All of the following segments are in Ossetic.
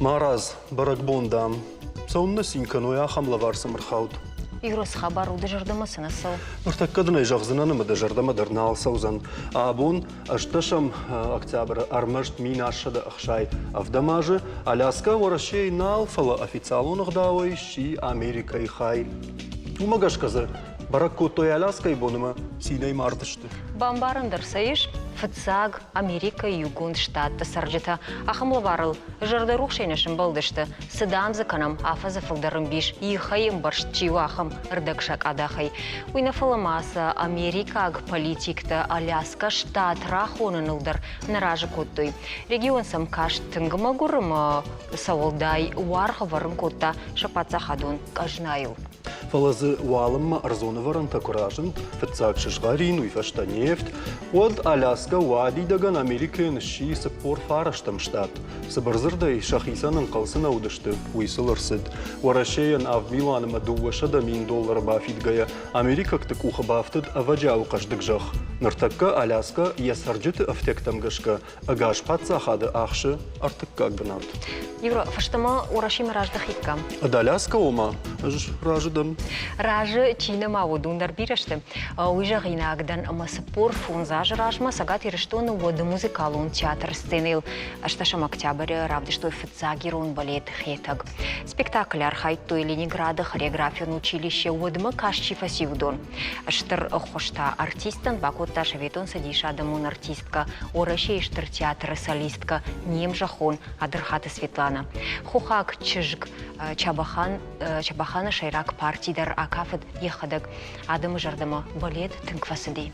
Марадз, бӕрӕгбон, дам. Цӕуыннӕ цин кӕной, ахӕм лӕвар сӕм ӕрхауд. Ирос хабар у, дӕ зӕрдӕмӕ цы нӕ цӕуы? Ныртӕккӕ дын ӕй зӕгъдзынӕн ӕмӕ дӕ зӕрдӕмӕ дӕр нал цӕудзӕн. Абон, ӕстдӕсӕм октябры ӕрмӕст 1767 азы Аляскӕ Уӕрӕсейы нал, фӕлӕ официалон ӕгъдауӕй сси Америкӕйы хай. Уымӕ гӕсгӕ дзы бӕрӕг кодтой Аляскӕйы бон ӕмӕ цинӕй мардысты. Бамбарын дӕр сӕ ис, фыццаг Америкӕйы Иугонд Штатты цӕрджытӕ ахӕм лӕварыл зӕрдӕрухсӕй нӕ сӕмбӕлдысты, цы дам дзы кӕнӕм, афӕдзы фылдӕр ӕмбис ихӕй ӕмбӕрзт чи у, ахӕм ӕрдӕгсакъадахӕй. Уый нӕ фӕлӕ ма сӕ америкаг политиктӕ Аляскӕ штат рахоныныл дӕр нӕ разы кодтой. Регион сӕм каст тынг мӕгуыр ӕмӕ сӕ уӕлдай уаргъ ӕвӕрын кодта сӕ паддзахадон къазнайыл. Фӕлӕ дзы уалынмӕ ӕрдзон ӕвӕрӕнтӕ куы разынд, фыццаг сызгъӕрин, уый фӕстӕ нефть, уӕд Аляскӕ уадидӕгӕн Америкӕйӕн сси 49 штат. Цыбырдзырдӕй, сӕхицӕн ӕнхъӕл цы нӕ уыдысты, уый сыл ӕрцыд. Уӕрӕсейӕн авд милуан ӕмӕ 200 000 доллары бафидгӕйӕ, америкӕгты къухы бафтыд ӕвӕджиауы хъӕздыг зӕхх. Ныртӕккӕ Аляскӕ йӕ цӕрджыты ӕфтиӕгтӕм гӕсгӕ ӕгас паддзахады ахсы ӕртыккаг бынат. Юра, фӕстӕмӕ Уӕрӕсемӕ раздӕхиккам. Аляскӕ ома ӕз разы дӕн. Разы чи нӕма уыд, уым дӕр бирӕ сты. Уый зӕгъинаг дӕн, ӕмӕ 45 азы размӕ Цӕгат Ирыстоны уӕды музыкалон театры сценӕйыл ӕстӕсӕм октябры равдыстой фыццаг ирон балет «Хетӕг». Спектаклы архайдтой Ленинграды хореографион училище уӕдмӕ каст чи фӕци, уыдон. Стыр ӕххуыс та артисттӕн бакодта Советон Цӕдисы адӕмон артисткӕ, Уӕрӕсейы Стыр театры солисткӕ, не мзӕххон Адырхаты Светланӕ. Хохаг чызг Чабӕхан, Чабӕханы сӕйраг парти дӕр акафыд йӕхӕдӕг. Адӕмы зӕрдӕмӕ балет тынг фӕцыди.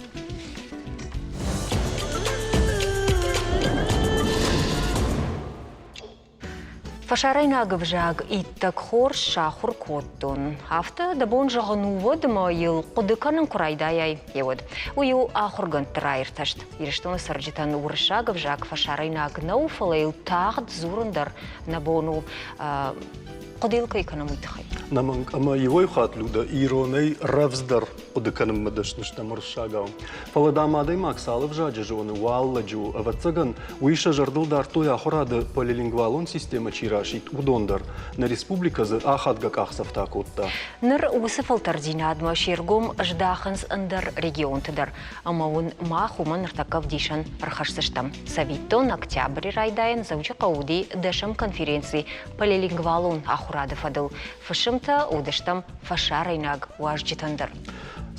Фӕсарӕйнаг ӕвзаг иттӕг хорз сахуыр кодтон. Афтӕ дӕ бон зӕгъын у, уӕд ӕмӕ йыл хъуыды кӕнын куы райдайай, уӕд. Уый у ахуыргӕндты раиртӕст. Ирыстоны цӕрджытӕн уырыссаг ӕвзаг фӕсарӕйнаг нӕу, фӕлӕ йыл тагъд дзурын дӕр нӕ бон у. Хъуыды йыл кӕй кӕнӕм, уый тыххӕй. Нӕмӕнг ӕмӕ иуӕй хатт Людӕ иронӕй рӕвдздӕр хъуыды кӕнынмӕ дӕсны стӕм уырыссагау. Фӕлӕ, дам, адӕймаг цал ӕвзаджы зоны, уал лӕджы у, ӕвӕццӕгӕн, уый сӕ зӕрдыл дардтой ахуырады полилингвалон системӕ чи расидт, уыдон дӕр. Нӕ республикӕ дзы ахадгӕ къахдзӕфтӕ кодта. Ныр уыцы фӕлтӕрддзинадмӕ се ргом здахынц ӕндӕр регионты дӕр. Ӕмӕ уын мах уымӕн ныртӕккӕ ӕвдисӕн ӕрхӕсдзыстӕм. Цӕвиттон, октябры райдайӕн Дзӕуджыхъӕуы уыди дӕсӕм конференци полилингвалон ахуырады фӕдыл. Фысымтӕ уыдыстӕм фӕсарӕйнаг уазджытӕн дӕр.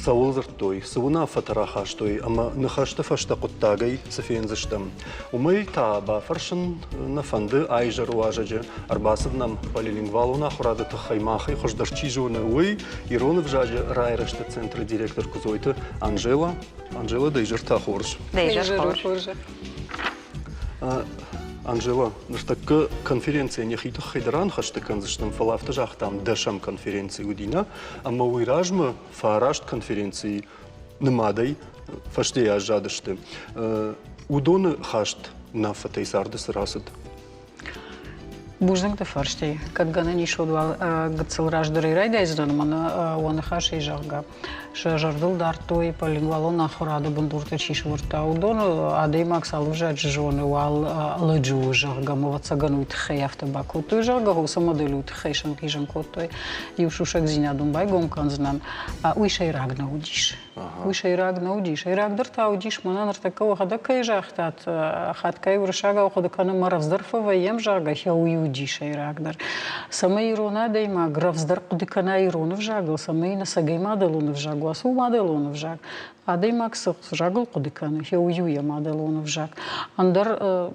Цӕуыл дзырдтой, цы уынаффӕтӕ рахастой ӕмӕ ныхӕсты фӕстӕ хъуыддагӕй цы фендзыстӕм, уымӕй та бафӕрсын нӕ фӕнды аизӕры уазӕджы. Ӕрбацыд нӕм полилингвалон ахуырады тыххӕй махӕй хуыздӕр чи зоны, уый, ирон ӕвзаджы райрӕзты центры директор Куыдзойты Анжела. Анжела, дӕ изӕртӕ хорз. Дӕ изӕр хорз. Анжела, ныртӕккӕ конференцийӕн йӕхи тыххӕй дӕр аныхӕстӕ кӕндзыстӕм, фӕлӕ афтӕ загътам, дӕсӕм конференци уыди, нӕ? Ӕмӕ уый размӕ фараст конференцийы нымадӕй фӕстейӕ аззадысты. Уыдоны хаст уынаффӕтӕй царды цы рацыд? Бузныг дӕ фарстӕй. Кӕд гӕнӕн ис, уӕд уал гыццыл раздӕрӕй райдайдзынӕн, мӕнӕ уӕ ныхасӕй, зӕгъгӕ. Сӕ зӕрдыл дардтой, полилингвалон ахуырады бындуртӕ чи сӕвӕрдта, уыдон адӕймаг цал ӕвзаджы зоны, уал лӕджы у, зӕгъгӕ, ӕвӕццӕгӕн уый тыххӕй афтӕ бакодтой, зӕгъгӕ, уыцы модель уый тыххӕй сӕнхъизын кодтой. Иу сусӕгдзинад уын байгом кӕндзынӕн, уый сӕйраг нӕ уыдис. Уый сӕйраг нӕ уыди. Сӕйрагдӕр та уыдис, мӕнӕ ныртӕккӕ уӕхӕдӕг кӕй загътат, хатгай уырыссагау хъуыды кӕнын мӕ рӕвдздӕр фӕвӕййӕм, зӕгъгӕ, уый уыди сӕйрагдӕр. Цӕмӕй ирон адӕймаг рӕвдздӕр хъуыды кӕна ирон ӕвзагыл, цӕмӕй йын ӕцӕгӕй мадӕлон ӕвзаг уа, цы у мадӕлон ӕвзаг? Адӕймаг цы ӕвзагыл хъуыды кӕны, уый у йӕ мадӕлон ӕвзаг. Ӕндӕр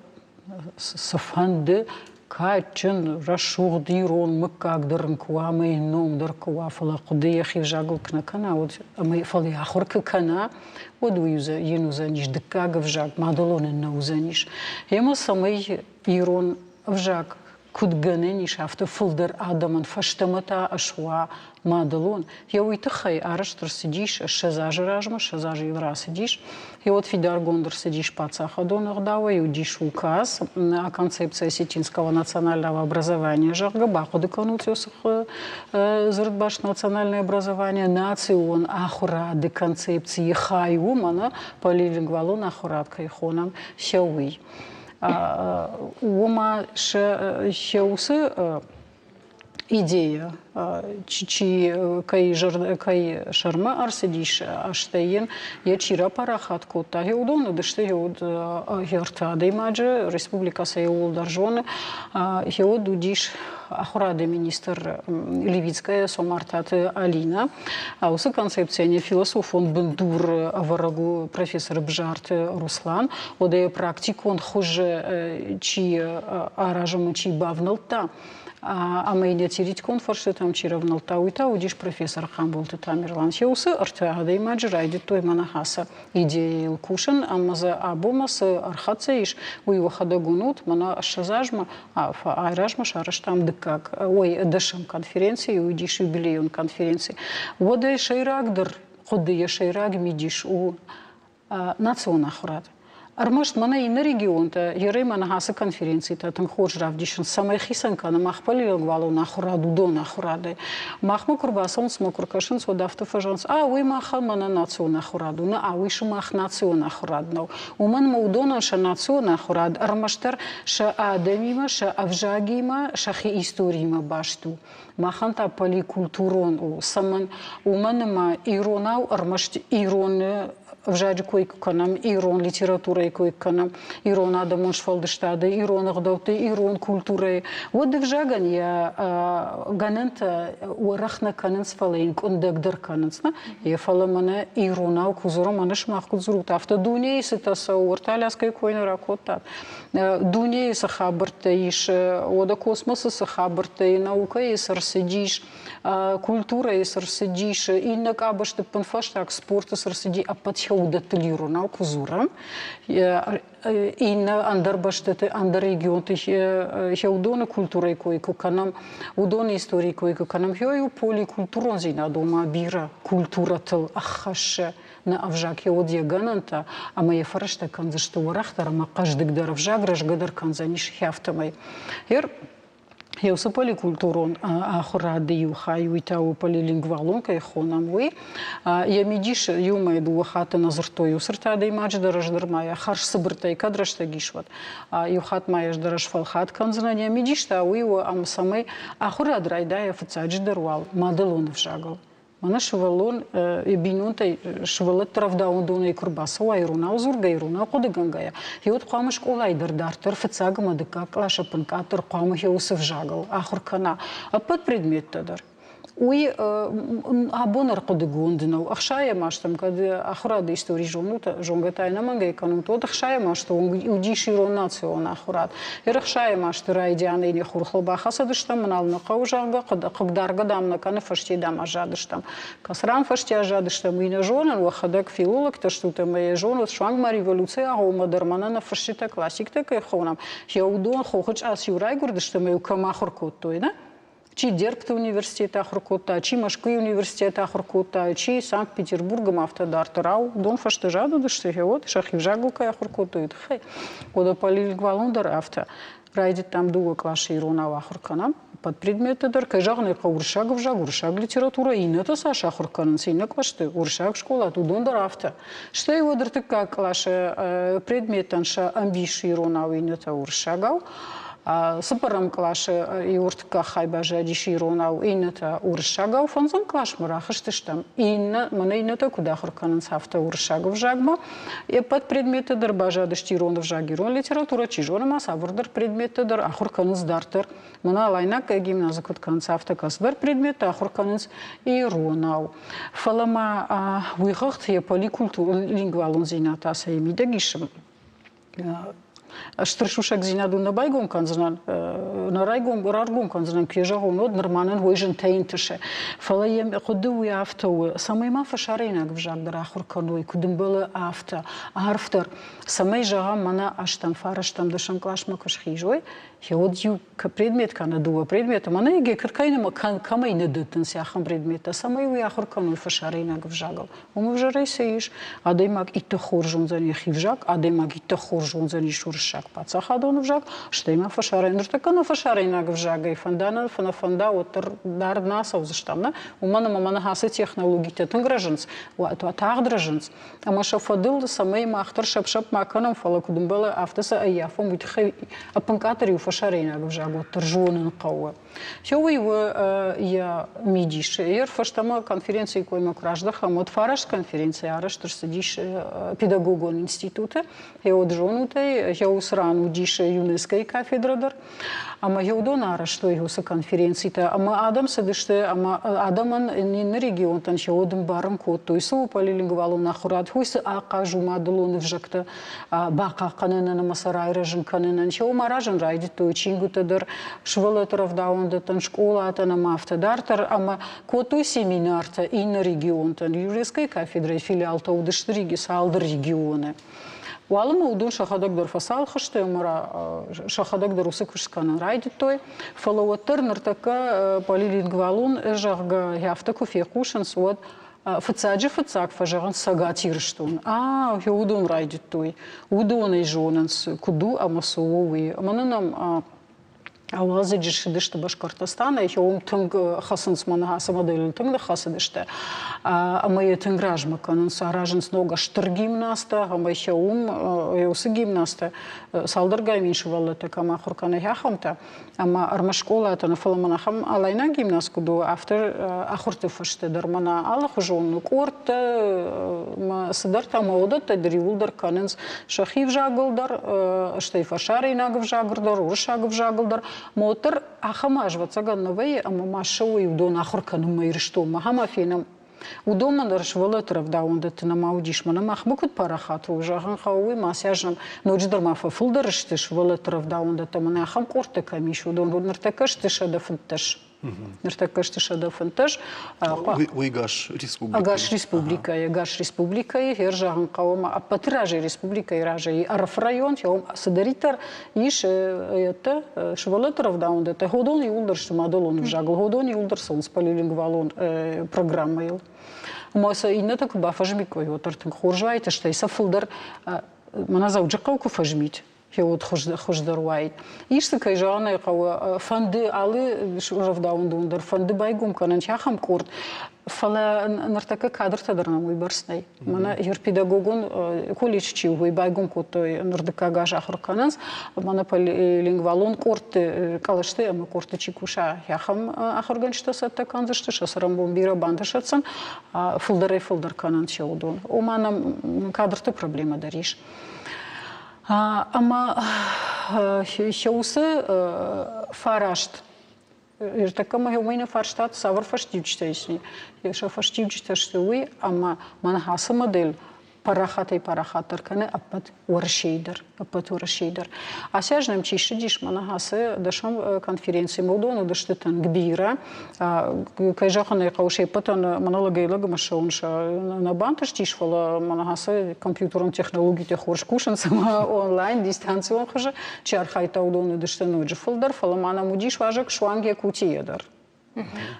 цыфӕнды кадджын, рӕсугъд ирон мыггаг дӕр ын куы уа ӕмӕ йын ном дӕр куы уа, фӕлӕ хъуыды йӕхи ӕвзагыл куы нӕ кӕна, уӕд ӕмӕ фӕлӕ ахуыр куы кӕна, уӕд уый йын уыдзӕнис дыккаг ӕвзаг, мадӕлон ын нӕ уыдзӕнис. Ӕмӕ цӕмӕй ирон ӕвзаг куыд гӕнӕн ис, афтӕ фылдӕр адӕмӕн фӕстӕмӕ та ӕсуа мадӕлон. Йӕ уый тыххӕй арӕзт ӕрцыдис 20 азы размӕ, 20 азы йыл рацыдис. Йе уӕд фидаргонд ӕрцыдис паддзахадон ӕгъдауӕй, уыдис указ о концепции осетинского национального образования, зӕгъгӕ, бахъуыды кӕнут дзырдбаст национальное образование национ ахуырады концепцийы хай у, мӕнӕ полилингвалон ахуырад кӕй хонӕм, сӕ уый. Уымӕ сӕ уыцы идея, чи кӕй, кӕй сӕрмӕ ӕрцыдис, стӕй йын йӕ чи рапарахат кодта, уыдон уыдысты ӕртӕ адӕймаджы, республикӕ сӕ иууылдӕр зоны. Уӕд уыдис ахуырады министр Левицкая Сомартаты Алина. Уыцы концепцийӕн йӕ философон бындур ӕвӕрӕг у профессор Бзарты Руслан. Уӕдӕ йӕ практикон хуызы чи аразынмӕ чи бавнӕлдта, ӕмӕ йын йӕ теоретикон фарстытӕм чи рӕвнӕлдта, уый та уыдис профессор Хъамболты Тамерлан. Се уыцы ӕртӕ адӕймаджы райдыдтой мӕнӕ ацы идеяйыл кусын, ӕмӕ дзы абонмӕ цы ӕрхӕццӕ ис, уый уӕхӕдӕг уынут, мӕнӕ 20 азмӕ айразмӕ сарӕзтам дыккаг, ой, дӕсӕм конференци, уыдис юбилейон конференци. Уӕдӕй сӕйрагдӕр хъуыды, йӕ сӕйраг мидис у национ ахуырад. Ӕрмӕст мӕнӕ иннӕ регионтӕ ерӕй мӕнӕ ацы конференцитӕ тынг хорз равдисынц, цӕмӕй хицӕн кӕны мах полилингвалон ахуырад уыдон ахуырадӕй. Махмӕ куы рбацӕуынц ӕмӕ куы ркӕсынц, уӕд афтӕ фӕзӕгъынц, а уый махӕн мӕнӕ национ ахуырад у, нӕ, а уый сымах национ ахуырад нӕу. Уымӕн ӕмӕ уыдонӕн сӕ национ ахуырад ӕрмӕстдӕр сӕ адӕмимӕ, сӕ ӕвзагимӕ, сӕхи историимӕ баст у. Махӕн та поликультурон у. Цӕмӕн? Уымӕн ӕмӕ иронау ӕрмӕст ироны ӕвзаджы кой куы кӕнӕм, ирон литературӕйы кой куы кӕнӕм, ирон адӕмон сфӕлдыстады, ирон ӕгъдӕутты, ирон культурӕйы, уӕд ӕвзагӕн йӕ гӕнӕнтӕ уӕрӕх нӕ кӕнынц, фӕлӕ йын къуындӕгдӕр кӕнынц. Нӕ? Йе фӕлӕ мӕнӕ иронау куы дзурӕм, мӕнӕ сымах куыд дзурут, афтӕ дунейы цытӕ цӕуы, уӕртӕ Аляскӕйы кой нӕ ракодтат. Дунейы цы хабӕрттӕ ис, уӕдӕ космосы цы хабӕрттӕ и, наукӕйы цы рцыдис, культурӕйы цы рцыдис, иннӕ къабӕзты ӕппынфӕстаг спорты цы рцыди, ӕппӕт уыдӕттыл иронау куы дзурӕм, иннӕ ӕндӕр бӕстӕты, ӕндӕр регионты уыдоны культурӕйы кой куы кӕнӕм, уыдоны историйы кой куы кӕнӕм, у поликультурондзинад, ома бирӕ культурӕтыл ӕххӕссы нӕ ӕвзаг йӕ уд йӕ гӕнӕнтӕ ӕмӕ йӕ фӕрӕзтӕ кӕндзысты уӕрӕхдӕр ӕмӕ хъӕздыгдӕр, ӕвзаг рӕзгӕдӕр кӕндзӕнис афтӕмӕй. Еусы поликультурон ахуырады иу хай, уый та у полилингвалон кӕй хонӕм, уый. Йӕ мидис иумӕ дыууӕ хатты нӕ дзырдтой иу цырт адӕймаджы дӕр, ӕз дӕр ма йӕ хӕрз цыбыртӕй кӕд рӕстӕг ис, уӕд. Иу хатт ма ӕз дӕр сфӕлхат кӕндзынӕн йӕ мидис та уый у, ӕмӕ цӕмӕй ахуырад райдайа фыццаджыдӕр уал мадӕлон ӕвзагыл. Мӕнӕ сывӕллон йӕ бинонтӕй сывӕллӕтты рӕвдауӕндонӕй куы рбацӕуа иронау дзургӕ, иронау хъуыдыгӕнгӕйӕ, уӕд хъуамӕ скъолайы дӕр дарддӕр фыццаг ӕмӕ дыккаг къласы ӕппынкъаддӕр хъуамӕ уыцы ӕвзагыл ахуыр кӕна ӕппӕт предметтӕ дӕр. Уый абон ӕрхъуыдыгонд нӕу. Ӕхсайӕм азтӕм кӕд ахуырады истори зонут, зонгӕ та ӕнӕмӕнгӕй кӕнут, уӕд ӕхсайӕм азты онг уыдис ирон национ ахуырад. Ӕрӕхсайӕм азты райдианӕй не хурхыл бахӕцыдыстӕм, нал нӕ хъӕуы, зӕгъгӕ, хъыгдаргӕ, дам, нӕ кӕны, фӕсте, дам, аззадыстӕм. Кӕцыран фӕсте аззадыстӕм, уый нӕ зонын, уӕхӕдӕг филологтӕ стут ӕмӕ йӕ зонут, суанг ма революцийы агъоммӕ дӕр мӕнӕ нӕ фысджытӕ, классиктӕ кӕй хонӕм, йӕ уыдон хохы цъас-иу райгуырдысты ӕмӕ-иу кӕм ахуыр кодтой, нӕ? Чи Дерпты университеты ахуыр кодта, чи Мӕскуыйы университеты ахуыр кодта, чи Санкт-Петербургы ӕмӕ афтӕ дарддӕр. Ау, уыдон фӕстӕ зад уыдысты, гъеуӕд сӕхи взагыл кӕй ахуыр кодтой, уый тыххӕй. Уӕдӕ полилингвалон дӕр афтӕ. Райдыдтам дыууӕ къласы иронау ахуыр кӕнӕм. Ӕппӕт предметтӕ дӕр, кӕй зӕгъын ӕй хъӕуы, уырыссаг ӕвзаг, уырыссаг литературӕ, иннӕтӕ цас ахуыр кӕнынц иннӕ кълӕсты, уырыссаг скъолаты, уыдон дӕр афтӕ. Стӕй уӕд ӕртыккаг къласы предметтӕн сӕ ӕмбис иронау, иннӕтӕ уырыссагау. Цыппӕрӕм къласы иу ӕртыккаг хай баззадис иронау, иннӕтӕ уырыссагау. Фӕндзӕм къласмӕ рахызтыстӕм. Иннӕ, мӕнӕ иннӕтӕ куыд ахуыр кӕнынц, афтӕ уырыссаг ӕвзагмӕ. Ӕппӕт предметтӕ дӕр баззадысты ирон ӕвзаг, ирон литературӕ, чи зоны ма цавӕрдӕр предметтӕ дӕр ахуыр кӕнынц дарддӕр. Мӕнӕ алайнаг гимназы куыд кӕнынц, афтӕ кӕцыдӕр предметтӕ ахуыр кӕнынц иронау. Фӕлӕ ма уый хыгъд йӕ поликультуралингвалондзинад та цӕй мидӕг ис, стыр сусӕгдзинад у нӕ байгом кӕндзынӕн, нӕ райгом, раргом кӕндзынӕн, куы йӕ зӕгъон, уӕд нырма нын уый зынтӕ ӕнтысы. Фӕлӕ йӕ хъуыды уый афтӕ у, цӕмӕй ма фӕсарӕйнаг ӕвзаг дӕр ахуыр кӕной, куыд ӕмбӕлы, афтӕ, арфдӕр, цӕмӕй, зӕгъӕм, мӕнӕ ӕстӕм, фарӕстӕм, дӕсӕм къласмӕ куы схизой, уӕд иу предмет кӕнӕ дыууӕ предметы, мӕнӕ егер кӕмӕй нӕ дӕттынц ахӕм предметтӕ, цӕмӕй уый ахуыр кӕной фӕсарӕйнаг ӕвзагыл. Уым ӕвзӕрӕй цы ис? Адӕймаг иттӕг хорз зондзӕн йӕхи взаг, адӕймаг иттӕг хорз зондзӕнис уырыссаг. уырыссаг паддзахадон ӕвзаг, стӕй ма фӕсарӕйнаг. Ныртӕккӕ нӕ фӕсарӕйнаг ӕвзагӕй фӕнда нӕ, нӕ фӕнда, уӕддӕр дард нӕ ацӕудзыстӕм, нӕ? Уымӕн ӕмӕ мӕнӕ ацы технологитӕ тынг рӕзынц, тагъд рӕзынц. Ӕмӕ сӕ фӕдыл, цӕмӕй мах дӕр сӕпп-сӕпп ма кӕнӕм, фӕлӕ куыд ӕмбӕлы, афтӕ сӕ ӕййафӕм, уый тыххӕй ӕппынкъаддӕр иу фӕсарӕйнаг ӕвзаг уӕддӕр зонын хъӕуы. Уый у йӕ мидис. Ер фӕстӕмӕ конференцийы коймӕ куы раздӕхӕм, уӕд фараст конференци арӕзт ӕрцыдис педагогон институты. Гъеуӕд зонут ӕй, гъе уыцы ран уыдис ЮНЕСКО-йы кафедрӕ дӕр. Ӕмӕ уыдон арӕзтой уыцы конференцитӕ ӕмӕ адӕм цыдысты ӕмӕ адӕмӕн иннӕ регионтӕн сӕ уӕд ӕмбарын кодтой, цы у полилингвалон ахуырад, уый цы ахъаз у мадӕлон ӕвзӕгтӕ бахъахъхъӕнынӕн ӕмӕ сӕ райрӕзын кӕнынӕн. Сӕ уым аразын райдыдтой чингуытӕ дӕр, сывӕллӕтты рӕвдауӕндӕттӕн, скъолатӕн ӕмӕ афтӕ дарддӕр. Ӕмӕ кодтой семинартӕ иннӕ регионтӕн. ЮНЕСКО-йы кафедрӕйы филиалтӕ уыдысты цалдӕр регионы. Уалынмӕ уыдон сӕхӕдӕг дӕр фӕцалх сты ӕмӕ сӕхӕдӕг дӕр уыцы куыст кӕнын райдыдтой. Фӕлӕ уӕддӕр ныртӕккӕ полилингвалон, зӕгъгӕ, афтӕ куы фехъусынц, уӕд фыццаджы фыццаг фӕзӕгъынц Цӕгат Ирыстон. А, уыдон райдыдтой, уыдон ӕй зонынц, куыд у ӕмӕ цы у, уый. Ӕмӕ нын ӕм уалдзӕджы ссыдысты Башкортостанӕй, уым тынг хӕцынц мӕнӕ ацы моделыл тынг ныххӕцыдысты ӕмӕ йӕ тынг размӕ кӕнынц, аразынц ног стыр гимназтӕ ӕмӕ сӕ уым уыцы гимназтӕ цалдӕргай мин сывӕллӕттӕ кӕм ахуыр кӕны, ахӕмтӕ. Ӕмӕ ӕрмӕст скъолатӕ нӕ, фӕлӕ мӕнӕ ахӕм алайнаг гимназ куыд у, афтӕ ахуырты фӕстӕ дӕр мӕнӕ алыхуызон къордтӕ мӕ цыдӕртӕ ӕмӕ уыдӕттӕ дӕр иууылдӕр кӕнынц сӕхи взагыл дӕр, стӕй фӕсарӕйнаг ӕвзагыл дӕр, уырыссаг ӕвзагыл дӕр. Ӕмӕ уӕддӕр ахӕм аз, ӕвӕццӕгӕн, нӕ вӕййы, ӕмӕ ма ссӕуой уыдон ахуыр кӕнынмӕ Ирыстонмӕ. Ахӕм фенӕм. Уыдонмӕ дӕр сывӕллӕтты рӕвдауӕндӕтты нӕма уыдис. Мӕнӕ махмӕ куыд парахат у, зӕгъын хъӕуы, уый ма сӕ зӕгъӕм, ноджыдӕр ма фӕфылдӕр сты сывӕллӕтты рӕвдауӕндӕттӕ, мӕнӕ ахӕм къордтӕ кӕм ис, уыдон ныртӕккӕ сты 115. Ныртӕккӕ сты 115. Уый ӕгас республикӕйы? Ӕгас республикӕйы, ӕгас республикӕйы, хер зӕгъын хъӕуы, ӕмӕ ӕппӕты разӕй республикӕйы разӕй Ӕрӕфы район, цыдӕриддӕр ис ӕддӕ сывӕллӕтты рӕвдауӕндӕттӕ, уыдон иууылдӕр сты мадӕлон ӕвзагыл, уыдон иууылдӕр цӕуынц полилингвалон программӕйыл. Ӕмӕ сӕ иннӕтӕ куы бафӕзмиккой, уӕддӕр тынг хорз уаид, стӕй сӕ фылдӕр мӕнӕ Дзӕуджыхъӕу куы фӕзмит, уӕд хуыздӕр уаид. Ис дзы, кӕй зӕгъын ӕй хъӕуы, фӕнды алы рӕвдауӕндон дӕр фӕнды байгом кӕнын ахӕм къорд, фӕлӕ ныртӕккӕ кадртӕ дӕр нӕм уыйбӕрц нӕй. Мӕнӕ юрпедагогон колледж чи у, уый байгом кодтой, ныр дыккаг аз ахуыр кӕнынц. Мӕнӕ полилингвалон къордты, кълӕсты ӕмӕ къордты чи куса, ахӕм ахуыргӕнджытӕ цӕттӕ кӕндзысты, сӕ цӕрӕнбон бирӕ бантысӕд сын, фылдӕрӕй-фылдӕр кӕнынц сӕ уыдон. Ома нӕм кадрты проблемӕ дӕр ис. Ӕмӕ сӕ уыцы фараст Ӕртӕккӕ ма уымӕй нӕ фарстат, цавӕр фӕстиуджытӕ ис, сӕ фӕстиуджытӕ сты уый, ӕмӕ мӕнӕ ацы модель парахатӕй-парахатдӕр кӕны ӕппӕт Уӕрӕсейы дӕр, ӕппӕт Уӕрӕсейы дӕр. Ацы аз нӕм чи ссыдис, мӕнӕ ацы дӕсӕм конференцимӕ, уыдон уыдысты тынг бирӕ. Кӕй зӕгъын ӕй хъӕуы, се ппӕтӕн мӕнӕ лӕгӕй-лӕгмӕ ссӕуын сӕ нӕ бантыстис, фӕлӕ мӕнӕ ацы компьютерон технологитӕ хорз кусынц ӕмӕ онлайн, дистанцион хуызы чи архайдта, уыдон уыдысты ноджы фылдӕр, фӕлӕ ма нӕм уыдис уазӕг суанг Якутийӕ дӕр.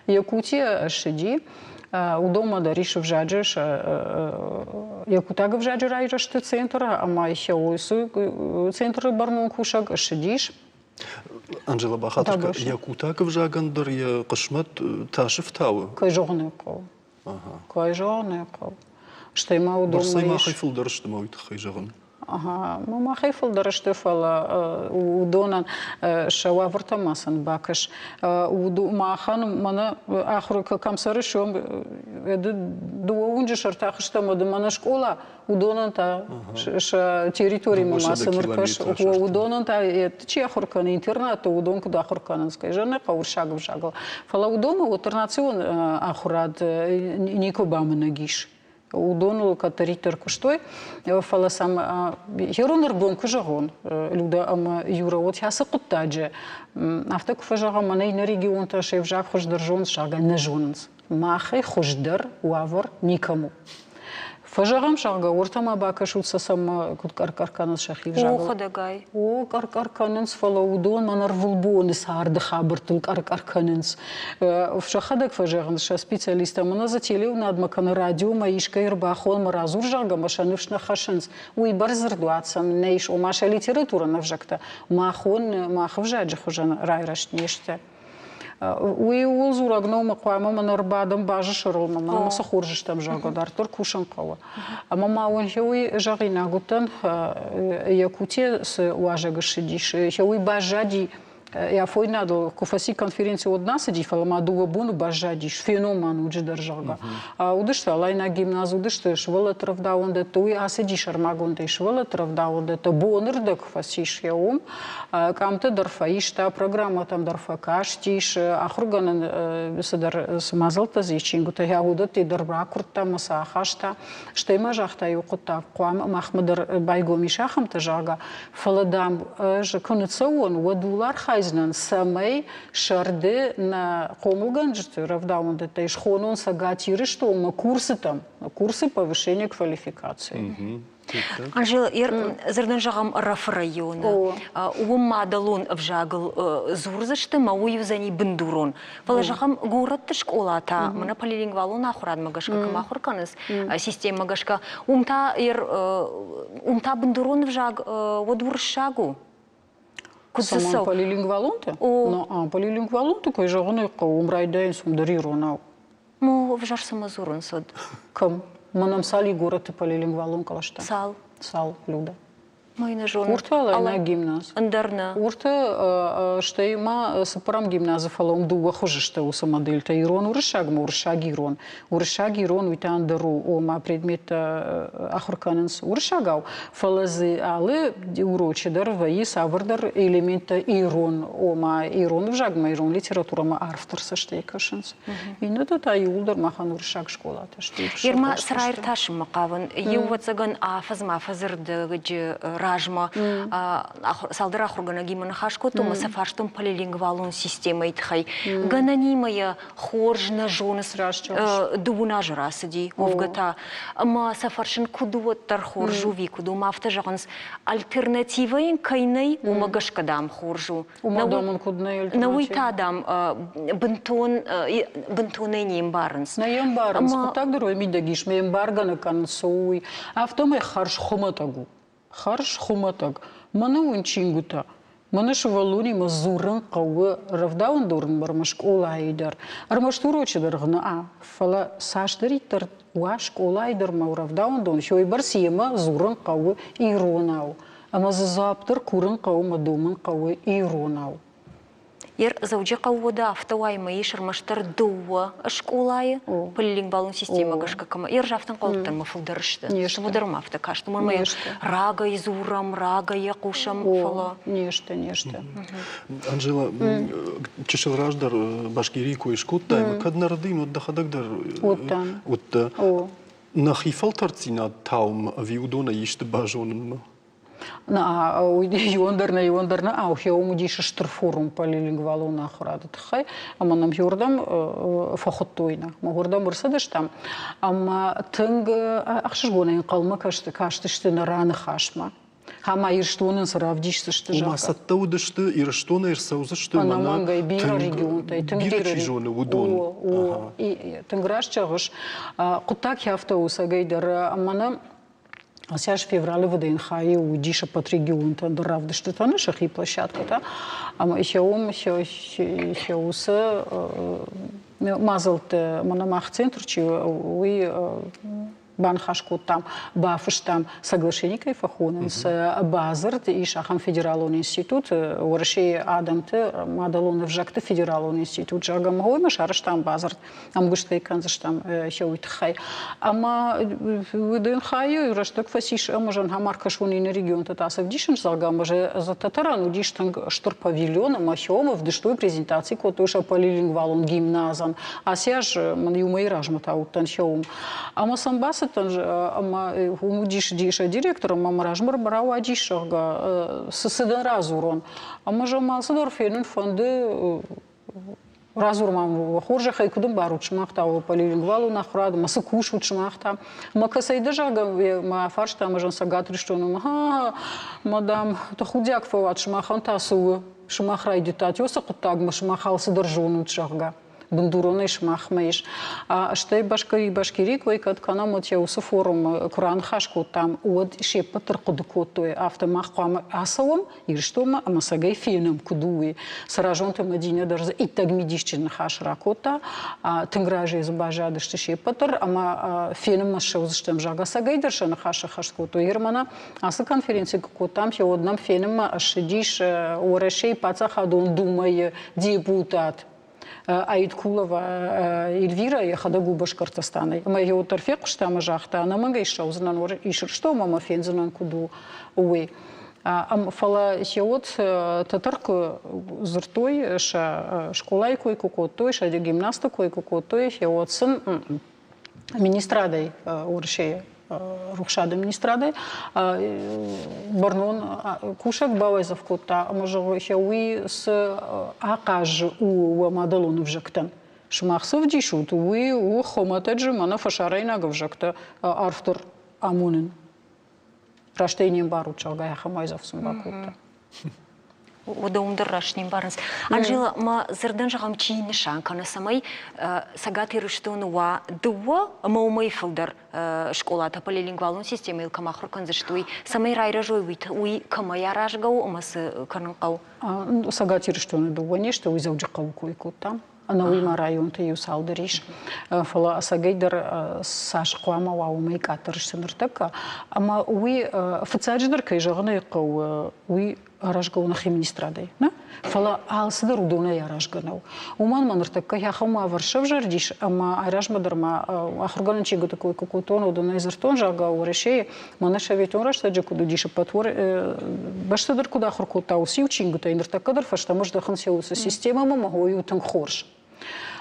Якутийӕ ссыди, уыдонмӕ дӕр ис ӕвзаджы якутаг ӕвзаджы райрӕзты центр ӕмӕ уыцы центры бӕрнон кусӕг ссыдис. Анжела бахатыр, якутаг ӕвзагӕн дӕр йӕ хъысмӕт тасы фтауы? Кӕй зӕгъын ӕй хъӕуы. Кӕй зӕгъын ӕй хъӕуы. Стӕй ма уыдонмӕ Бӕрцӕй махӕй фылдӕр сты мӕ уый тыххӕй зӕгъын. Ага, махӕй фылдӕр сты, фӕлӕ уыдонӕн сӕ уавӕртӕм ма сын бакӕс. Махӕн мӕнӕ ахуыры кӕм цӕрыс, уым дыууӕ уынджы сӕрты ахызтӕм, уӕд мӕнӕ скъола, уыдонӕн та сӕ территоримӕ ма сын ӕркӕс. Уыдонӕн та чи ахуыр кӕны интернаты, уыдон куыд ахуыр кӕнынц, кӕй зӕгъын ӕй хъӕуы, уырыссаг ӕвзагыл. Фӕлӕ уыдонмӕ уӕддӕр национ ахуырад никуы бамынӕг ис. Уыдоныл кӕддӕриддӕр куыстой, фӕлӕ сӕм ирон ӕргом куы зӕгъон, Люда ӕмӕ Юра, вот ацы хъуыддаджы афтӕ куы фӕзӕгъӕм, мӕнӕ иннӕ регионтӕ се взаг хуыздӕр зонынц, зӕгъгӕ, нӕ зонынц. Махӕй хуыздӕр уавӕр никӕм у. Фӕзӕгъӕм, зӕгъгӕ, уӕртӕ ма бакӕсут сӕ цӕмӕ, куыд къӕр-къӕр кӕнынц сӕхи взагыл. О, хӕдӕгай. О, къӕр-къӕр кӕнынц, фӕлӕ уыдон мӕн ӕрвылбоны царды хабӕрттыл къӕр-къӕр кӕнынц. Сӕхӕдӕг фӕзӕгъынц сӕ специалисттӕ, мӕнӕ дзы телеуынадмӕ кӕнӕ радиомӕ искӕй ӕрбахон мӕ радзур, зӕгъгӕ, мӕ сӕ ныфс нӕ хӕссынц. Уый бӕрдзырдуат сӕм нӕ ис, ома сӕ литературон ӕвзӕгтӕ махон, мах ӕвзаджы хуызӕн райрӕзт не сты. Уый ууыл дзурӕг нӕу, ӕмӕ хъуамӕ мӕн ӕрбадӕм базы сӕрыл, мӕ мӕ цы хорз стӕм, зӕгъгӕ, дарддӕр кусын хъӕуы. Ӕмӕ ма уын уый зӕгъинаг уыдтӕн, Якутийӕ цы уазӕг ссыдис, уый баззади йӕ афойнадыл куы фӕци конференци, уӕд нӕ ацыди, фӕлӕ ма дыууӕ боны баззадис, фенон ма ноджыдӕр, зӕгъгӕ. Уыдысты Алайнаг гимназ, уыдысты сывӕллӕтты рӕвдауӕндӕтты, уый ацыди сӕрмагондӕй сывӕллӕтты рӕвдауӕндӕтты, бонырдӕг фӕцис йӕ уым. Къамтӕ дӕр фӕиста, программӕтӕм дӕр фӕкастис, ахуыргӕнӕн цыдӕр цы мадзӕлттӕ дзы ис, чингуытӕ, уыдӕттӕ дӕр ракуырдта ӕмӕ сӕ ахаста. Стӕй ма загъта иу хъуыддаг, хъуамӕ махмӕ дӕр байгом ис ахӕмтӕ, зӕгъгӕ, фӕлӕ, дам, ӕз куы ныццӕуон, уӕд ууыл архайдзынӕн, цӕмӕй сӕрды нӕ хъомылгӕнджыты рӕвдауӕндӕттӕй схонон Цӕгат Ирыстонмӕ курсытӕм, курсы повышения квалификации. Анжела, дзырдӕн зӕгъӕм, Ӕрӕфы районы. Уым мадӕлон ӕвзагыл дзурдзысты мӕ уый уыдзӕни бындурон. Фӕлӕ зӕгъӕм, горӕтты скъолатӕ, мӕнӕ полилингвалон ахуырадмӕ гӕсгӕ кӕм ахуыр кӕнынц, системӕмӕ гӕсгӕ, уым та уым та бындурон ӕвзаг уӕд уырыссаг у. Куыд дзы цӕуы? Полилингвалонтӕ? О. Полилингвалонты, кӕй зӕгъын ӕй хъӕуы, уым райдайынц уым дӕр иронау. Ну, ӕвзӕр цымӕ дзурынц уӕд? Кӕм? Мӕнӕм цал и горӕты полилингвалон кълӕстӕ? Цал? Цал, Люда? Ой, нӕ зонын. Урты Алайнаг гимназ. Ӕндӕр нӕ. Урты, стӕй ма цыппӕрӕм гимназы, фӕлӕ уым дыууӕ хуызы сты уыцы модельтӕ. Ирон-уырыссаг ӕмӕ уырыссаг-ирон. Уырыссаг-ирон уый та ӕндӕр у, ома предметтӕ ахуыр кӕнынц уырыссагау, фӕлӕ дзы алы урочы дӕр вӕййы цавӕрдӕр элементтӕ ирон, ома ирон ӕвзагмӕ, ирон литературӕмӕ арфдӕр цӕстӕй кӕсынц. Иннӕтӕ та иууылдӕр махӕн уырыссаг скъолатӕ сты. Ерма цы раиртасынмӕ хъавын, иу ӕвӕццӕгӕн афӕдзмӕ афӕдзы размӕ цалдӕр ахуыргӕнӕгимӕ ныхас кодтон ӕмӕ сӕ фарстон полилингвалон системӕйы тыххӕй. Гӕнӕнимӕ йӕ хорз нӕ зоныс, дыууын азы рацыди, уӕвгӕ та. Ӕмӕ сӕ фӕрсын, куыд уӕддӕр хорз у, ви куыд у, афтӕ зӕгъынц, альтернативӕ йын кӕй нӕй, уымӕ гӕсгӕ, дам, хорз у. Уымӕ, дам, ын куыд нӕй альтернативӕ? Нӕ уый та, дам, бынтон, бынтонӕй не мбарынц. Нӕ йӕ мбарынц. Хъуыддаг дӕр уый мидӕг ис, ме мбаргӕ кӕнын цы у, уый. Афтӕмӕй хӕрз хуымӕтӕг у. Хӕрз хуымӕтӕг. Мӕнӕ уын чингуытӕ. Мӕнӕ сывӕллонимӕ дзурын хъӕуы рӕвдауӕндонмӕ скъолайы дӕр. Ӕрмӕст урочы дӕргъы нӕ, фӕлӕ цасдӕриддӕр уа скъолайы дӕр мӕ рӕвдауӕндон, уыйбӕрц йемӕ дзурын хъӕуы иронау. Ӕмӕ дзы дзуапп дӕр курын хъӕуы мӕ домын хъӕуы иронау. Ер Дзӕуджыхъӕуы уӕдӕ афтӕ уаймӕ ис ӕрмӕстдӕр дыууӕ скъолайы полилингвалон системӕ гӕсгӕ кӕмӕ ер афтӕ ӕнхъӕлдтӕн мӕ фылдӕр сты. Уыдӕр ма афтӕ каст, уымӕн ӕмӕ рагӕй дзурӕм, рагӕй йӕ хъусӕм, фӕлӕ Не сты, не сты. Анжела, чысыл раздӕр Башкирийы кой скодтай, кӕд нӕ рӕдыйын, уӕд дӕхӕдӕг дӕр уыдтӕн. Уыдтӕ. Нӕхи фӕлтӕрддзинад таумӕ ӕви уыдонӕй исты базонынмӕ? Иуӕн дӕр нӕ, иуӕн дӕр нӕ. Аухеум уыдис стыр форум полилингвалон ахуырады тыххӕй, ӕмӕ нӕм иуырдӕм фӕхуыдтой нӕ. Мӕ уырдӕм ӕрцыдыстӕм ӕмӕ тынг ӕхсызгонӕй ӕнхъӕлмӕ кастысты нӕ раныхасмӕ. Ӕмӕ Ирыстонӕн цы равдисдзысты, Ома цӕттӕ уыдысты, Ирыстонӕй ӕрцӕудзысты Ӕнӕмӕнгӕй бирӕ регионтӕй, тынг бирӕ чи зоны, уыдон. О, тынг раст зӕгъыс. Хъуыддаг афтӕ у цӕгӕйдӕр. Мӕнӕ ацы аз февралы ВДНХ-йы уыдис ӕппӕт регионтӕн дӕр равдыстытӕ сӕхи площадкӕтӕ. Ӕмӕ уым сӕ уыцы мадзӕлтты мӕнӕ мах центр чи у, уый баныхас кодтам, бафыстам соглашение кӕй фӕхонынц, бадзырд ис ахӕм федералон институт, Уӕрӕсейы адӕмты мадӕлон ӕвзӕгты федералон институт, зӕгъгӕ, уымӕ сарӕзтам бадзырд, ӕмгуыст кӕй кӕндзыстӕм уый тыххӕй. Ӕмӕ ВДНХ-йы рӕстӕг фӕцис ӕмӕ зӕнхӕ ӕркӕсон иннӕ регионтӕ та ӕвдисынц, зӕгъгӕ, ӕмӕ Тӕтӕрӕн уыдис тынг стыр павильон ӕмӕ хиом ӕвдыстой, презентаци кодтой сӕ полилингвалон гимназӕн. Ацы аз мын иу мӕйы размӕ та уыдтӕн хиом. Ӕмӕ сӕм бацыдтӕн ӕмӕ уым уыдис сӕ директор ӕмӕ мӕ размӕ рауадис, зӕгъгӕ, цы цы дын радзурон. Ӕмӕ зӕгъ, алцыдӕр фенын фӕнды. Радзур ма уӕ хорзӕхӕй, куыд ӕмбарут сымах та уӕ полилингвалон ахуырад ӕмӕ цы кусут сымах та? Мӕ кӕцӕй дӕ, зӕгъгӕ, мӕ афарста ӕмӕ зӕн Цӕгат Ирыстонмӕ. Ха, мадам, тӕхудиаг фӕуат, сымахӕн та цы у? Сымах райдыдтат уыцы хъуыддагмӕ, сымах алцыдӕр зонут, зӕгъгӕ. Бындуронӕй сымахмӕ ис. Стӕй Башкирийы кой кӕд кӕнӕм, уӕд йӕ уыцы форумы куы раныхас кодтам, уӕд се ппӕт дӕр хъуыды кодтой, афтӕ мах хъуамӕ ацӕуӕм Ирыстонмӕ ӕмӕ цӕгӕй фенӕм, куыд у, уый. Цӕразонты Мӕдинӕ дӕр дзы иттӕг мидисджын ныхас ракодта. Тынг разӕй дзы баззадысты се ппӕт дӕр ӕмӕ фенынмӕ ссӕудзыстӕм, зӕгъгӕ, цӕгӕй дӕр сӕ ныхас ӕххӕст кодтой. Ермана ацы конференци куы кодтам, уӕд нӕм фенынмӕ ссыдис Уӕрӕсейы паддзахадон думӕйы депутат Аиткулова Эльвира йӕхӕдӕг у Башкортостанӕй. Ӕмӕ йӕ уӕддӕр фехъуыста ӕмӕ загъта, ӕнӕмӕнгӕй ссӕудзынӕн Ирыстонмӕ ӕмӕ фендзынӕн, куыд у, уый. Фӕлӕ сеуӕд тӕтӕр куы дзырдтой, сӕ скъолайы кой куы кодтой, сӕ гимназты кой куы кодтой, сеуӕд сын министрадӕй Уӕрӕсейы рухсады министрадӕй бӕрнон кусӕг бауайдзӕф кодта ӕмӕ зӕгъы, уый цы ахъаз у уӕ мадӕлон ӕвзӕгтӕн. Сымах цы ӕвдисут, уый у хуымӕтӕджы мӕнӕ фӕсарӕйнаг ӕвзӕгтӕ арфдӕр амонын. Раст ӕй не мбарут, зӕгъгӕ, ахӕм уайдзӕф сын бакодта. Уыдон уым дӕр раст не мбарынц. Анжела, ма дзырдӕн зӕгъӕм, чи нысан кӕны, цӕмӕй Цӕгат Ирыстоны уа дыууӕ ӕмӕ уымӕй фылдӕр скъолатӕ полилингвалон системӕйыл кӕм ахуыр кӕндзысты, уый, цӕмӕй райрӕзой, уый кӕмӕй аразгӕ у ӕмӕ цы кӕнын хъӕуы? Цӕгат Ирыстоны дыууӕ не сты, уый Дзӕуджыхъӕуы кой кодтам. Ӕнӕуый ма районты иу цалдӕр ис, фӕлӕ ӕцӕгӕй дӕр цас хъуамӕ уа, уымӕй къаддӕр сты ныртӕккӕ. Ӕмӕ уый фыццаджыдӕр, кӕй зӕгъын ӕй хъӕуы, уый аразгӕ у нӕхи министрадӕй. Нӕ? Фӕлӕ алцыдӕр уыдонӕй аразгӕ нӕу. Уымӕн ӕмӕ ныртӕккӕ ахӕм уавӕр сӕвзӕрдис, ӕмӕ айразмӕ дӕр ма ахуыргӕнӕн чингуыты кой куы кодтон, уыдонӕй дзырдтон, зӕгъгӕ, Уӕрӕсейы мӕнӕ советон рӕстӕджы куыд уыдис, ӕппӕт бӕстӕ дӕр куыд ахуыр кодта, уыцы иу чингуытӕй ныртӕккӕ дӕр фӕстӕмӕ здӕхынц йӕ уыцы системӕмӕ ӕмӕ уый у тынг хорз.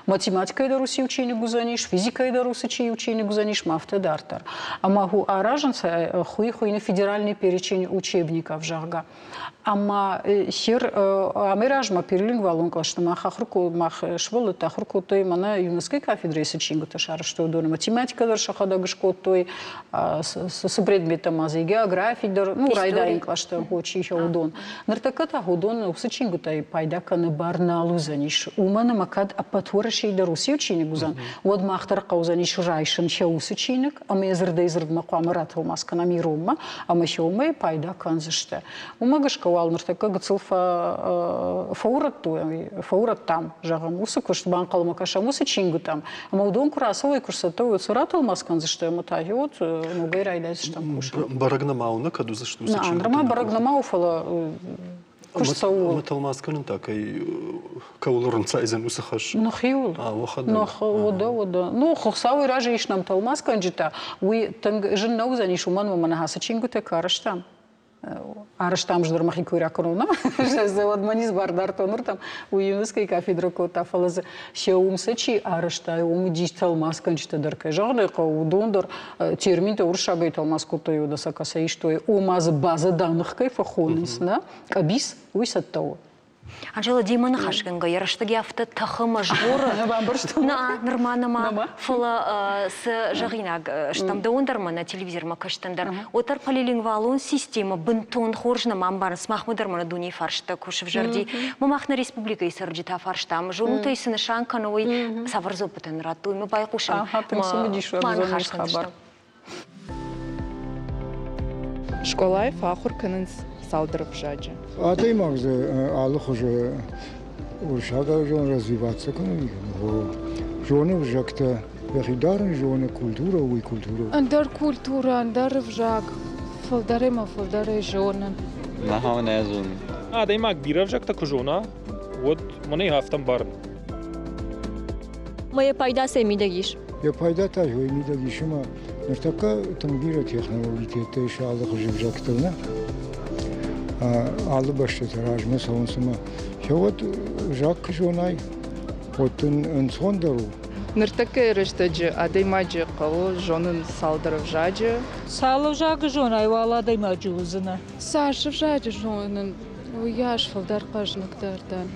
Математикӕйы дӕр уыцы иу чиныг уыдзӕнис, физикӕйы дӕр уыцы иу чиныг уыдзӕнис, ма афтӕ дарддӕр. Ӕмӕ аразынц хуый хуыйны федеральный перечень учебников, зӕгъгӕ. Ӕмӕ сер амӕй размӕ перилингвалон кълӕсты мах ахуыр мах сывӕллӕттӕ ахуыр кодтой мӕнӕ ЮНЕСКО-йы кафедрӕйы цы чингуытӕ сарӕзтой, уыдоны математикӕ дӕр сӕхӕдӕг скодтой, цы предметтӕ ма дзы географи дӕр, ну, райдайӕн кълӕсты чи уыдон. Ныртӕккӕ та уыдон уыцы чингуытӕй пайда кӕны бар нал уыдзӕнис. Уымӕн ӕмӕ кӕд ӕппӕт Уӕрӕсейы дӕр уыцы иу чиныг уыдзӕн, уӕд мах дӕр хъӕудзӕнис райсын сӕ уыцы чиныг ӕмӕ йӕ дзырдӕй-дзырдмӕ хъуамӕ ратӕлмац кӕнӕм иронмӕ ӕмӕ сӕ уымӕй пайда кӕндзысты. Уымӕ гӕсгӕ уал ныртӕккӕ гыццыл фӕурӕдтой, фӕурӕдтам, зӕгъӕм, уыцы куыст, банхъӕлмӕ кӕсӕм уыцы чингуытӕм. Ӕмӕ уыдон куы рацӕуой, куы сцӕттӕ уой, цы ратӕлмац кӕндзысты ӕмӕ та гъеуӕд ногӕй райдайдзыстӕм кусын. Бӕрӕг нӕма у, нӕ кӕд уыдзысты уыцы чингуытӕ? Нырма бӕрӕг нӕма у, фӕлӕ куыст цӕуы. Ӕмӕ тӕлмац кӕнын та кӕй кӕуыл ӕрынцайдзӕн уыцы хӕс? Нӕхиуыл. Уӕдӕ, уӕдӕ. Ну, Хуыцауы разы ис нӕм тӕлмацгӕнджытӕ. Уый тынг зын нӕ уыдзӕнис, уымӕн ӕмӕ нӕ ацы чингуытӕ куы арӕзтам, арӕзтам ӕз дӕр мӕхи куы ракӕнон, уӕд мӕ низ бар дардтон уырдӕм, уый ЮНЕСКО-йы кафедрӕ кодта, фӕлӕ дзы сӕ уым сӕ чи арӕзта, уым уыдис тӕлмацгӕнджытӕ дӕр, кӕй зӕгъын ӕй хъӕуы, уыдон дӕр терминтӕ уырыссагӕй тӕлмац кодтой, уӕдӕ сӕ кӕцӕй истой, ома дзы базӕ даных кӕй фӕхонынц, нӕ, къӕбиц, уый цӕттӕ у. Анжела, демӕ ныхасгӕнгӕ йӕ рӕстӕг афтӕ тӕхы мӕ згъоры. Бамбӕрстон. Нӕ, нырма нӕма. Фӕлӕ цы зӕгъинаг стӕм, дӕуӕн дӕр мӕнӕ телевизормӕ кӕстӕн дӕр, уӕддӕр полилингвалон системӕ бынтон хорз нӕма ӕмбарынц. Махмӕ дӕр мӕнӕ дунейы фарстытӕ куы сывзӕрди. Мӕ мах нӕ республикӕйы цӕрджытӕ фарстам, зонут ӕй, цы нысан кӕны, уый цавӕр дзуаппытӕн радтой, мӕ байхъусӕм. Ма ныхас кӕндзыстӕм. Скъолайы фӕахуыр кӕнынц цалдӕр ӕвзаджы. Адӕймаг дзы алы хуызы уырыссагау зоны развиваться кӕнын, зоны ӕвзӕгтӕ, йӕхи дарын зоны, культурӕ уый культурӕ. Ӕндӕр культурӕ, ӕндӕр ӕвзаг фылдӕр ӕмӕ фылдӕрӕй зонын. Нахау нӕ зонын. Адӕймаг бирӕ ӕвзӕгтӕ куы зона, уӕд мӕнӕй афтӕ ӕмбарын. Мӕ йӕ пайда цӕй мидӕг ис? Йӕ пайда та уый мидӕг ис ӕмӕ ныртӕккӕ тынг бирӕ технологитӕ ис алы хуызы ӕвзӕгтыл, нӕ? Алы бӕстӕты размӕ цӕуынц ӕмӕ уӕд ӕвзаг куы зонай, уӕд дын ӕнцондӕр у. Ныртӕккӕйы рӕстӕджы адӕймаджы хъӕуы зонын цалдӕр ӕвзаджы. Цал ӕвзагы зонай, уал адӕймаджы уыдзынӕ. Цас ӕвзаджы зонын, уыйас фылдӕр хъӕзныгдӕр дӕн.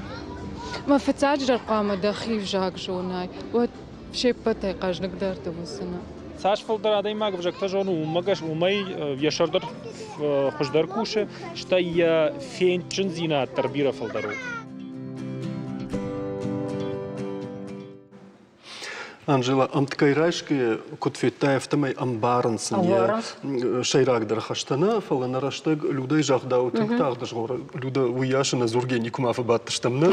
Мӕ фыццаджыдӕр хъуамӕ дӕхи взаг зонай, уӕд се ппӕтӕй хъӕзныгдӕр ды уыдзынӕ. Цас фылдӕр адӕймаг ӕвзӕгтӕ зоны, уымӕ гӕсгӕ уымӕй йӕ сӕр дӕр хуыздӕр кусы, стӕй йӕ фендджындзинад дӕр бирӕ фылдӕр у. Анжела, ӕмткӕй райсгӕйӕ, куыд федтай, афтӕмӕй ӕмбарынц ын йӕ сӕйрагдӕр хӕстӕ нӕ, фӕлӕ нӕ рӕстӕг Людӕй загъдау тынг тагъд згъоры. Люда, уыйас ӕнӕдзургӕ никуыма фӕбадтыстӕм, нӕ?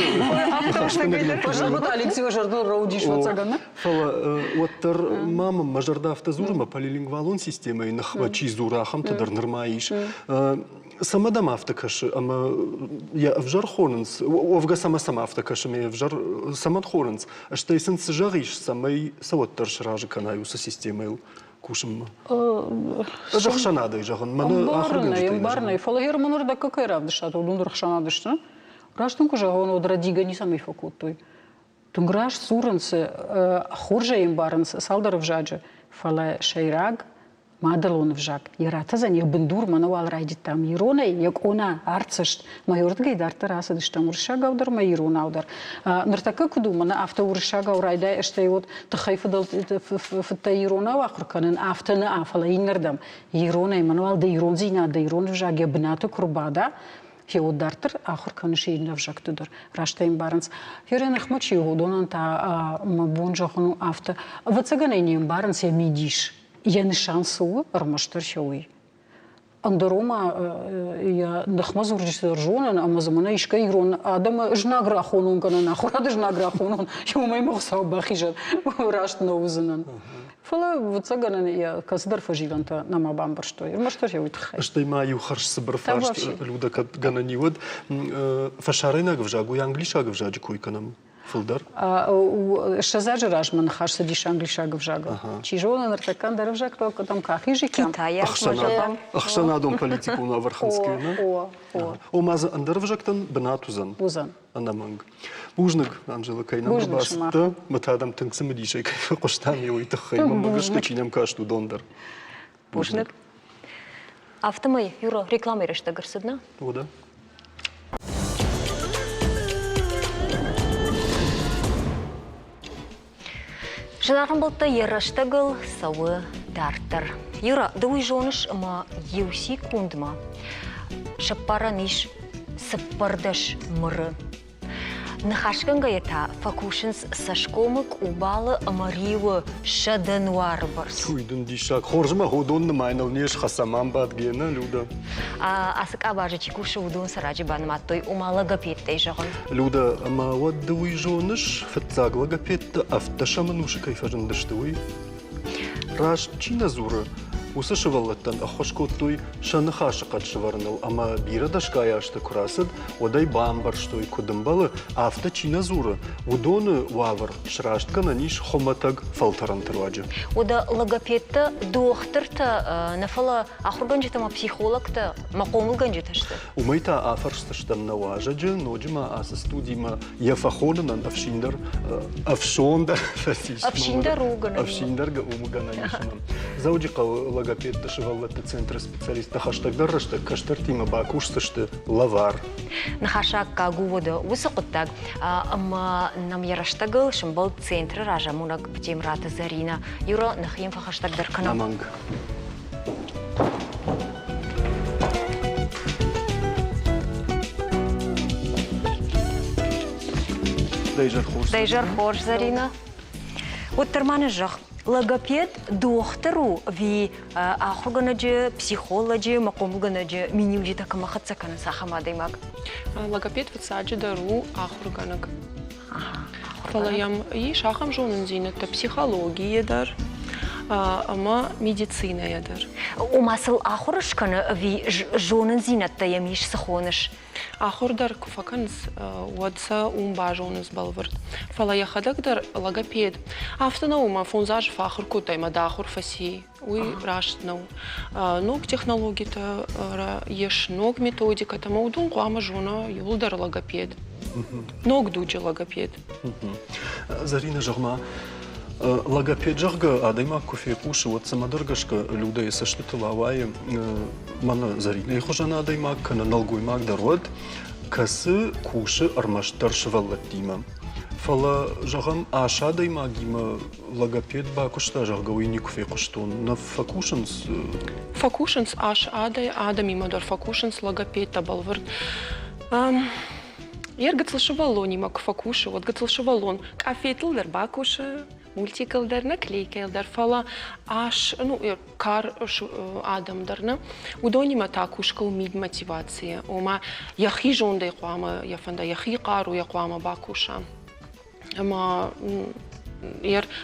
Фӕлӕ уӕддӕр ма мӕм мӕ зӕрдӕ афтӕ дзуры, мӕ полилингвалон системӕйы ныхмӕ чи дзуры, ахӕмтӕ дӕр нырма ис. Цӕмӕ дӕм афтӕ кӕсы ӕмӕ йӕ ӕвзӕр хонынц, уӕвгӕ цӕмӕ цӕмӕ афтӕ кӕсы ӕмӕ йӕ ӕвзӕр цӕмӕн хонынц, стӕй сын цы зӕгъис, цӕмӕй сӕ уӕддӕр сразы кӕнай уыцы системӕйыл кусынмӕ? Ӕз ӕхсӕнадӕй зӕгъын, мӕнӕ ахуыргӕнджытӕй Ӕмбарынӕй, фӕлӕ Герман ӕрдӕггӕ кӕй равдыстат, уыдон дӕр ӕхсӕнад сты. Раст ын куы зӕгъон, уӕд рӕдигӕ ницӕмӕй фӕкодтой. Тынг раст дзурынц, хорз ӕй ӕмбарынц цалдӕр ӕвзаджы, фӕлӕ сӕйраг мадӕлон ӕвзаг йӕ ратӕдзӕн йӕ бындур мӕнӕ уал райдыдтам иронӕй, йӕ къона артдзӕст. Мӕ уырдыгӕй дарддӕр ацыдыстӕм уырыссагау дӕр мӕ иронау дӕр. Ныртӕккӕ куыд у, мӕнӕ афтӕ уырыссагау райдай, стӕй вот тыххӕй фыдтӕй иронау ахуыр кӕнын, афтӕ нӕ, фӕлӕ иннӕрдӕм. Иронӕй мӕн уал дӕ ирондзинад, дӕ ирон ӕвзаг йӕ бынаты куы рбада, Гъеуӕд дарддӕр ахуыр кӕныс иннӕ ӕвзӕгты дӕр. Раст ӕй ӕмбарынц. Йӕ ныхмӕ чи у, уыдонӕн та мӕ бон зӕгъын у афтӕ. Ӕвӕццӕгӕн ӕй не мбарынц йӕ мидис. Йӕ нысан цы у, ӕрмӕстдӕр сӕ уый. Ӕндӕр ома йӕ ныхмӕ дзурджыты дӕр зонын ӕмӕ дзы мӕнӕ искӕй ирон адӕмы знаг рахонон кӕнӕ ахуырады знаг рахонон, уымӕй мӕ Хуыцау бахизӕд, раст нӕ уыдзынӕн. Фӕлӕ, ӕвӕццӕгӕн, йӕ кӕцыдӕр фӕзилӕнтӕ нӕма бамбӕрстой. Ӕрмӕстдӕр йӕ уый тыххӕй. Стӕй ма иу хӕрз цыбыр фарст, Люда, кӕд гӕнӕн и, уӕд фӕсарӕйнаг ӕвзаг, уый англисаг ӕвзаджы кой кӕнӕм фылдӕр? 20 азы размӕ ныхас цыдис англисаг ӕвзагыл. Чи зоны, ныртӕккӕ ӕндӕр ӕвзӕгтыл кӕдӕм кахизиккам. Ӕхсӕнадон политикон уавӕр хынцгӕ, нӕ? Ома дзы ӕндӕр ӕвзӕгтӕн бынат уыдзӕн? Уыдзӕн. Ӕнӕмӕнг. Бузныг, Анжела, кӕй нӕм ӕрбацыдтӕ. Мӕ та дӕм тынг цымыдисӕй кӕй фехъуыстам, уый тыххӕй. Мӕнмӕ гӕсгӕ чи нӕм каст, уыдон дӕр. Бузныг. Афтӕмӕй, Юра, рекламӕйы рӕстӕг ӕрцыд, нӕ? Уӕдӕ. Зынаргъ ӕмбӕлттӕ йӕ рӕстӕгыл цӕуы дарддӕр. Юра, ды уый зоныс ӕмӕ иу секундмӕ сӕппарӕн ис 14 мыры. Ныхасгӕнгӕйӕ та фӕкусынц цӕсгомы, къубалы ӕмӕ риуы 100 нуары бӕрц. Уый дын диссаг. Хорз ӕмӕ уыдон нымайыныл не схӕцӕм ам бадгӕ, нӕ, Люда? Ацы къабазы чи кусы, уыдон сӕ раджы банымадтой, ома логопедтӕй зӕгъын. Люда, ӕмӕ уӕд ды уый зоныс, фыццаг логопедтӕ ӕвддӕсӕм ӕнусы кӕй фӕзындысты, уый? Раст чи нӕ дзуры, уыцы сывӕллӕттӕн ӕххуыс кодтой сӕ ныхасы хъӕд сӕвӕрыныл ӕмӕ бирӕ дӕсгай азты куы рацыд, уӕд ӕй бамбӕрстой, куыд ӕмбӕлы, афтӕ чи нӕ дзуры, уыдоны уавӕр сраст кӕнӕн ис хуымӕтӕг фӕлтӕрӕнты руаджы. Уӕдӕ логопедтӕ дохтыртӕ нӕ фӕлӕ ахуыргӕнджытӕ ӕмӕ психологтӕ мӕ хъомылгӕнджытӕ сты. Уымӕй та афӕрсдзыстӕм нӕ уазӕджы, ноджы ма ацы студимӕ йӕ фӕхонынӕн ӕфсиндӕр ӕфсондӕр фӕцис. Ӕфсиндӕр у гӕнӕн. Ӕфсиндӕр у гӕнӕн ис. Дзӕуджыхъӕуы логопедты сывӕллӕтты центры специалисттӕ хӕстӕгдӕр рӕстӕг кӕстӕртимӕ бакусдзысты лӕвар. Ныхасаккаг у уӕдӕ уыцы хъуыддаг, ӕмӕ нӕм йӕ рӕстӕгыл сӕмбӕлд центры разамонӕг Темыраты Зӕринӕ. Юра, нӕхи йӕм фӕхӕстӕгдӕр кӕнӕм. Ӕнӕмӕнг. Дӕ изӕр хорз, Зӕринӕ. Уӕддӕр ма нын зӕгъ, логопед дохтыр у ӕви ахуыргӕнӕджы, психолоджы ӕмӕ хъомылгӕнӕджы миниуджытӕ кӕмӕ хӕццӕ кӕнынц, ахӕм адӕймаг? Логопед фыццаджыдӕр у ахуыргӕнӕг. Фӕлӕ йӕм ис ахӕм зонындзинӕдтӕ психологийӕ дӕр ӕмӕ медицинӕйӕ дӕр. Ома сыл ахуыр скӕны ӕви зонындзинӕдтӕ йӕм ис, цы хоныс? Ахуыр дӕр куы фӕкӕнынц, уӕд сӕ уым базонынц бӕлвырд. Фӕлӕ йӕхӕдӕг дӕр логопед. Афтӕ нӕу, ӕмӕ 5 азы фӕахуыр кодтай ӕмӕ дӕ ахуыр фӕци. Уый раст нӕу. Ног технологитӕ ис, ног методикӕтӕ ӕмӕ уыдон хъуамӕ зона иууылдӕр логопед. Ног дуджы логопед. Зӕринӕ, зӕгъ-ма, логопед, зӕгъгӕ, адӕймаг куы фехъусы, уӕд цӕмӕдӕр гӕсгӕ Людӕйы цӕстытыл ауайы мӕнӕ Зӕринӕйы хуызӕн адӕймаг кӕнӕ нӕлгоймаг дӕр уӕд. кӕцы кусы ӕрмӕстдӕр сывӕллӕттимӕ. Фӕлӕ, зӕгъӕм, ас адӕймагимӕ логопед бакуыста, зӕгъгӕ, уый никуы фехъуыстон. Нӕ фӕкусынц? Фӕкусынц ас адӕмимӕ дӕр фӕкусынц логопедтӕ бӕлвырд. Йе гыццыл сывӕллонимӕ куы фӕкусы, уӕд гыццыл сывӕллон къафетыл дӕр бакусы, мультикыл дӕр, наклейкӕйыл дӕр, фӕлӕ ас, ну, кар адӕм дӕр нӕ, уыдонимӕ та кусгӕ у мидмотивацийӕ, ома йӕхи зондӕй хъуамӕ йӕ фӕнда, йӕхи хъаруйӕ хъуамӕ бакуса. Ӕмӕ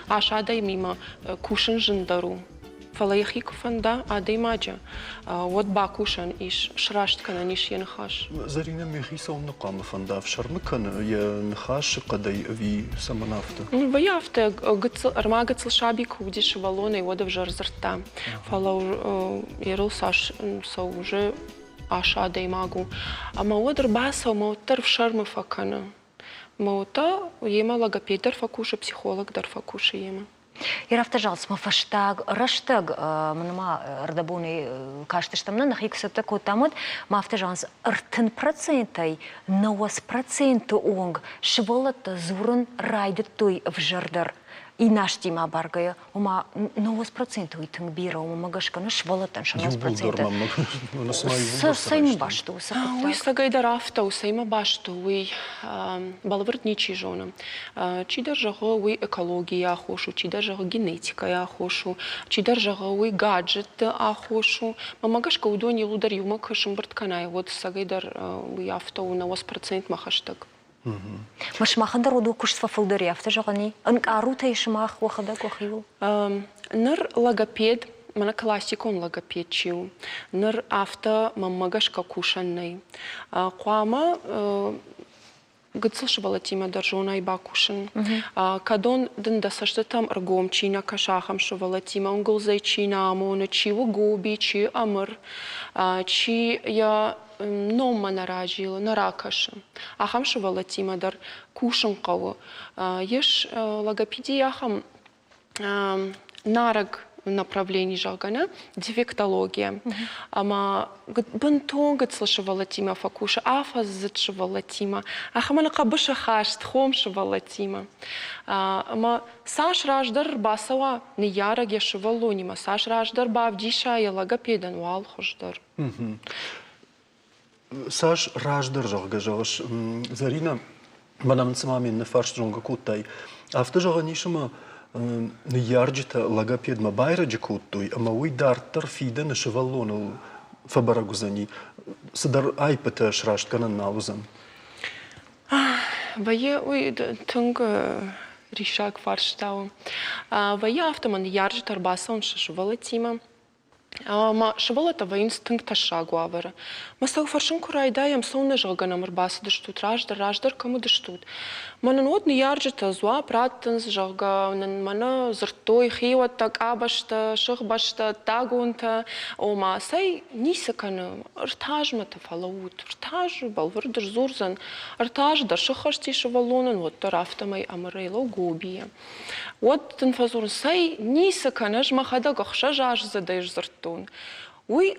ас адӕмимӕ кусын зындӕр у. Фӕлӕ йӕхи куы фӕнда адӕймаджы, уӕд бакусӕн ис, сраст кӕнӕн ис йӕ ныхас. Зӕринӕ мӕхи цӕуылнӕ хъуамӕ фӕнда ӕфсӕрмы кӕны йӕ ныхасы хъӕдӕй ӕви цӕмӕн афтӕ? Вӕййы афтӕ, гыццыл, ӕрмӕг гыццыл саби куы уыди сывӕллонӕй, уӕд ӕвзӕр дзырдта. Фӕлӕ ерыл цас цӕуы уже ас адӕймаг у. Ӕмӕ уӕд ӕрбацӕуы ӕмӕ уӕддӕр ӕфсӕрмы фӕкӕны. Ӕмӕ уӕд та йемӕ логопед дӕр фӕкусы, психолог дӕр фӕкусы йемӕ. Йе рафтӕ фӕстаг рӕстӕг мын ма ӕрдӕбоны кастыстӕм нӕ нӕхи куы цӕттӕ кодтам, уӕд ма афтӕ зӕгъынц, 30%-ӕй 90% онг сывӕллӕттӕ дзурын райдыдтой ӕвзӕрдӕр иннӕстимӕ абаргӕйӕ. Ома 90% уый тынг бирӕ у, уымӕ гӕсгӕ нӕ сывӕллӕттӕн сӕ 90% цӕимӕ баст у уыцы хъуыддаг? Уый цӕгӕйдӕр афтӕ у, цӕимӕ баст у, уый бӕлвырд ничи зоны. Чидӕр зӕгъы, уый экологийы аххос у, чидӕр зӕгъы, генетикӕйы аххос у, чидӕр зӕгъы, уый гаджетты аххос у. Мӕнмӕ гӕсгӕ, уыдон иууылдӕр иумӕ куы сӕмбырд кӕнай, уӕд цӕгӕйдӕр уый афтӕ у 90%-мӕ хӕстӕг. Ма сымахӕн дӕр уыдон куыст фӕфылдӕр и, афтӕ зӕгъӕн и? Ӕнкъарут ӕй сымах уӕхӕдӕг уӕхиуыл? Ныр логопед, мӕнӕ классикон логопед чи у, ныр афтӕ мӕнмӕ гӕсгӕ кусӕн нӕй. Хъуамӕ гыццыл сывӕллӕттимӕ дӕр зонай бакусын. Кӕдон дын дӕ цӕстытӕм ӕргом чи нӕ кӕсы, ахӕм сывӕллӕттимӕ ӕнгуылдзӕй чи нӕ амоны, чи у гоби, чи ӕмыр, чи йӕ номмӕ нӕ разилы, нӕ ракӕсы. Ахӕм сывӕллӕттимӕ дӕр кусын хъӕуы. Ис логопедийы ахӕм нарӕг направлени, зӕгъгӕ, нӕ, дефектология. Ӕмӕ бынтон гыццыл сывӕллӕттимӕ фӕкусы, афӕдздзыд сывӕллӕттимӕ, ахӕм хъӕбысы хаст хом сывӕллӕттимӕ. Ӕмӕ цас раздӕр ӕрбацӕуа ныййарӕг йӕ сывӕллонимӕ, цас раздӕр бавдиса йӕ логопедӕн, уал хуыздӕр. Цас раздӕр, зӕгъгӕ, зӕгъыс, Зӕринӕ, мӕнӕ мын цыма ме ннӕ фарст зонгӕ кодтай, афтӕ зӕгъӕн ис, ӕмӕ ныййарджытӕ логопедмӕ байрӕджы кодтой, ӕмӕ уый дарддӕр фидӕны сывӕллоныл фӕбӕрӕг уыдзӕни, цыдӕр аиппытӕ срастгӕнӕн нал уыдзӕн. Вӕййы уый тынг риссаг фарста у. Вӕййы афтӕ, ӕмӕ ныййарджытӕ ӕрбацӕуынц сӕ сывӕллӕттимӕ, Ӕмӕ сывӕллӕттӕ вӕййынц тынг тӕссаг уавӕры. Мӕ сӕ фӕрсын куы райдайӕм, цӕуылнӕ зӕгъгӕ нӕм ӕрбацыдыстут раздӕр, раздӕр кӕм уыдыстут? Мӕ нын уӕд ныййарджытӕ дзуапп раттынц, зӕгъгӕ, нын мӕнӕ дзырдтой хиуӕттӕ, къабӕзтӕ, сыхбӕстӕ, ӕддагонтӕ, ома, цӕй, ницы кӕны, ӕртӕ азмӕ та фӕлӕуут, ӕртӕ азы бӕлвырд сдзурдзӕн, ӕртӕ азы дӕр сыххӕсти сывӕллонӕн, уӕддӕр афтӕмӕй ӕмырӕй лӕу гобийӕ. Уӕд дын фӕдзурын, цӕй, ницы кӕны, ӕз мӕхӕдӕг ӕхсӕзаздзыдӕй сдзырдтон. Уый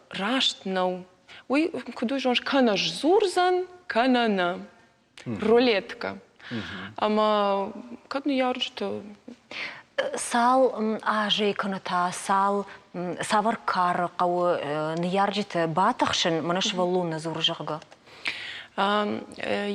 раст нӕу. Уый, куыд уый зоныс, кӕнӕ сдзурдзӕн, кӕнӕ нӕ. Рулетка. Ӕмӕ кӕд ныййарджытӕ Цал азӕй кӕнӕ та цал цавӕр кары хъӕуы ныййарджыты батыхсын, мӕнӕ сывӕллон нӕ дзуры, зӕгъгӕ?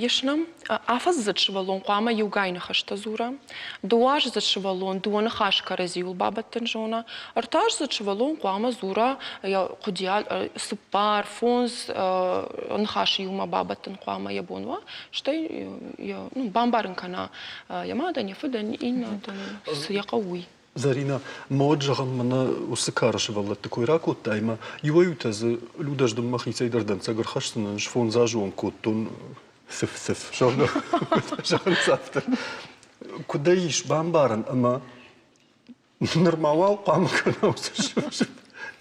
Ис нӕм афӕдздзыд сывӕллон хъуамӕ иугай ныхӕстӕ дзура, дыууӕаздзыд сывӕллон дыууӕ ныхас кӕрӕдзиуыл бабӕттын зона, ӕртӕаздзыд сывӕллон хъуамӕ дзура йӕ хъуыдиад цыппар, фондз ныхасы иумӕ бабӕттын хъуамӕ йӕ бон уа, стӕй йӕ бамбарын кӕна йӕ мадӕн, йӕ фыдӕн, иннӕтӕн, цы йӕ хъӕуы, уый. Зӕринӕ, мод зӕгъын мӕнӕ уыцы кары сывӕллӕтты кой ракодтай ӕмӕ иуӕй-иутӕ дзы Людӕ дын мӕхицӕй дӕр дӕнцӕг ӕрхӕсдзынӕн, ӕз фондз азы онг кодтон сыф-сыф, зӕгъгӕ, зӕгъынц афтӕ. Куыд ӕй ис бамбарын ӕмӕ нырма уал хъуамӕ кӕна уыцы сыф-сыф,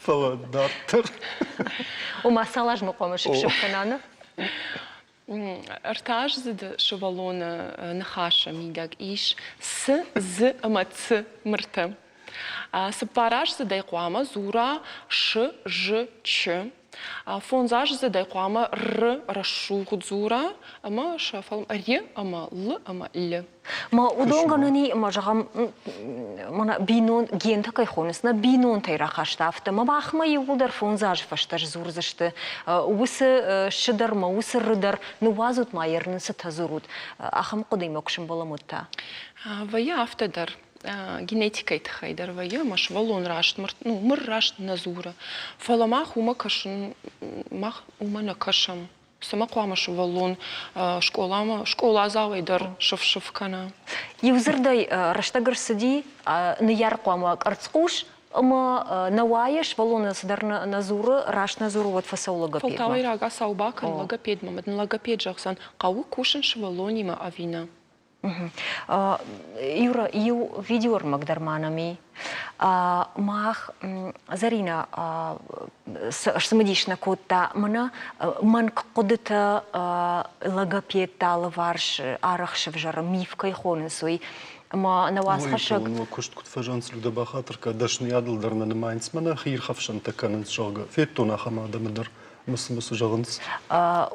фӕлӕ дарддӕр. Ома цал азмӕ хъуамӕ сыф-сыф кӕна, нӕ? Ӕртӕаздзыд сывӕллоны ныхасы мидӕг ис ц, з ӕмӕ ц мыртӕ. Цыппараздзыдӕй хъуамӕ дзура ш, ж, ч. Фондзаздзыдӕй хъуамӕ р рӕсугъд дзура ӕмӕ сӕ фӕлм р ӕмӕ л ӕмӕ л. Ма уыдон гӕнӕн и, ӕмӕ зӕгъӕм, мӕнӕ бинон гентӕ кӕй хонынц, нӕ бинонтӕй рахаста афтӕ. Мӕ махмӕ иууылдӕр 5 азы фӕстӕ сдзурдзысты уыцы сы дӕр ма уыцы ры дӕр, ныууадзут ма йӕ нын цытӕ дзурут. Ахӕм хъуыдыимӕ куы сӕмбӕлӕм, уӕд та? Вӕййы афтӕ дӕр. Генетикӕйы тыххӕй дӕр вӕййы, ӕмӕ сывӕллон раст мыр, ну, мыр раст нӕ дзуры. Фӕлӕ мах уымӕ кӕсын, мах уымӕ нӕ кӕсӕм. Цӕмӕ хъуамӕ сывӕллон скъоламӕ, скъоладзауӕй дӕр сыф-сыф кӕна? Иу дзырдӕй, рӕстӕг ӕрцыди, ныййарӕг хъуамӕ къӕрцхъус ӕмӕ нӕ уайы, сывӕллон цыдӕр нӕ дзуры, раст нӕ дзуры, уӕд фӕцӕуы логопедмӕ. Фӕлтау ӕй рагацау бакӕн логопедмӕ, ӕмӕ дын логопед зӕгъдзӕн, хъӕуы кусын сывӕллонимӕ ӕви нӕ. Юра, иу видеоӕрмӕг дӕр ма нӕм и. Мах Зӕринӕ сцымыдис нӕ кодта, мӕнӕ мӕнг хъуыдытӕ логопедты алыварс арӕх сывзӕры, миф кӕй хонынц, уый. Ӕмӕ нӕ уацхӕссӕг... Уый куыст куыд фӕзӕгъынц, Людӕ бахатыр кӕ, дӕсныйадыл дӕр нӕ нымайынц, мӕнӕ хиирхӕфсӕнтӕ кӕнынц, зӕгъгӕ. Федтон ахӕм адӕмы дӕр. Мысы-мысы зӕгъынц.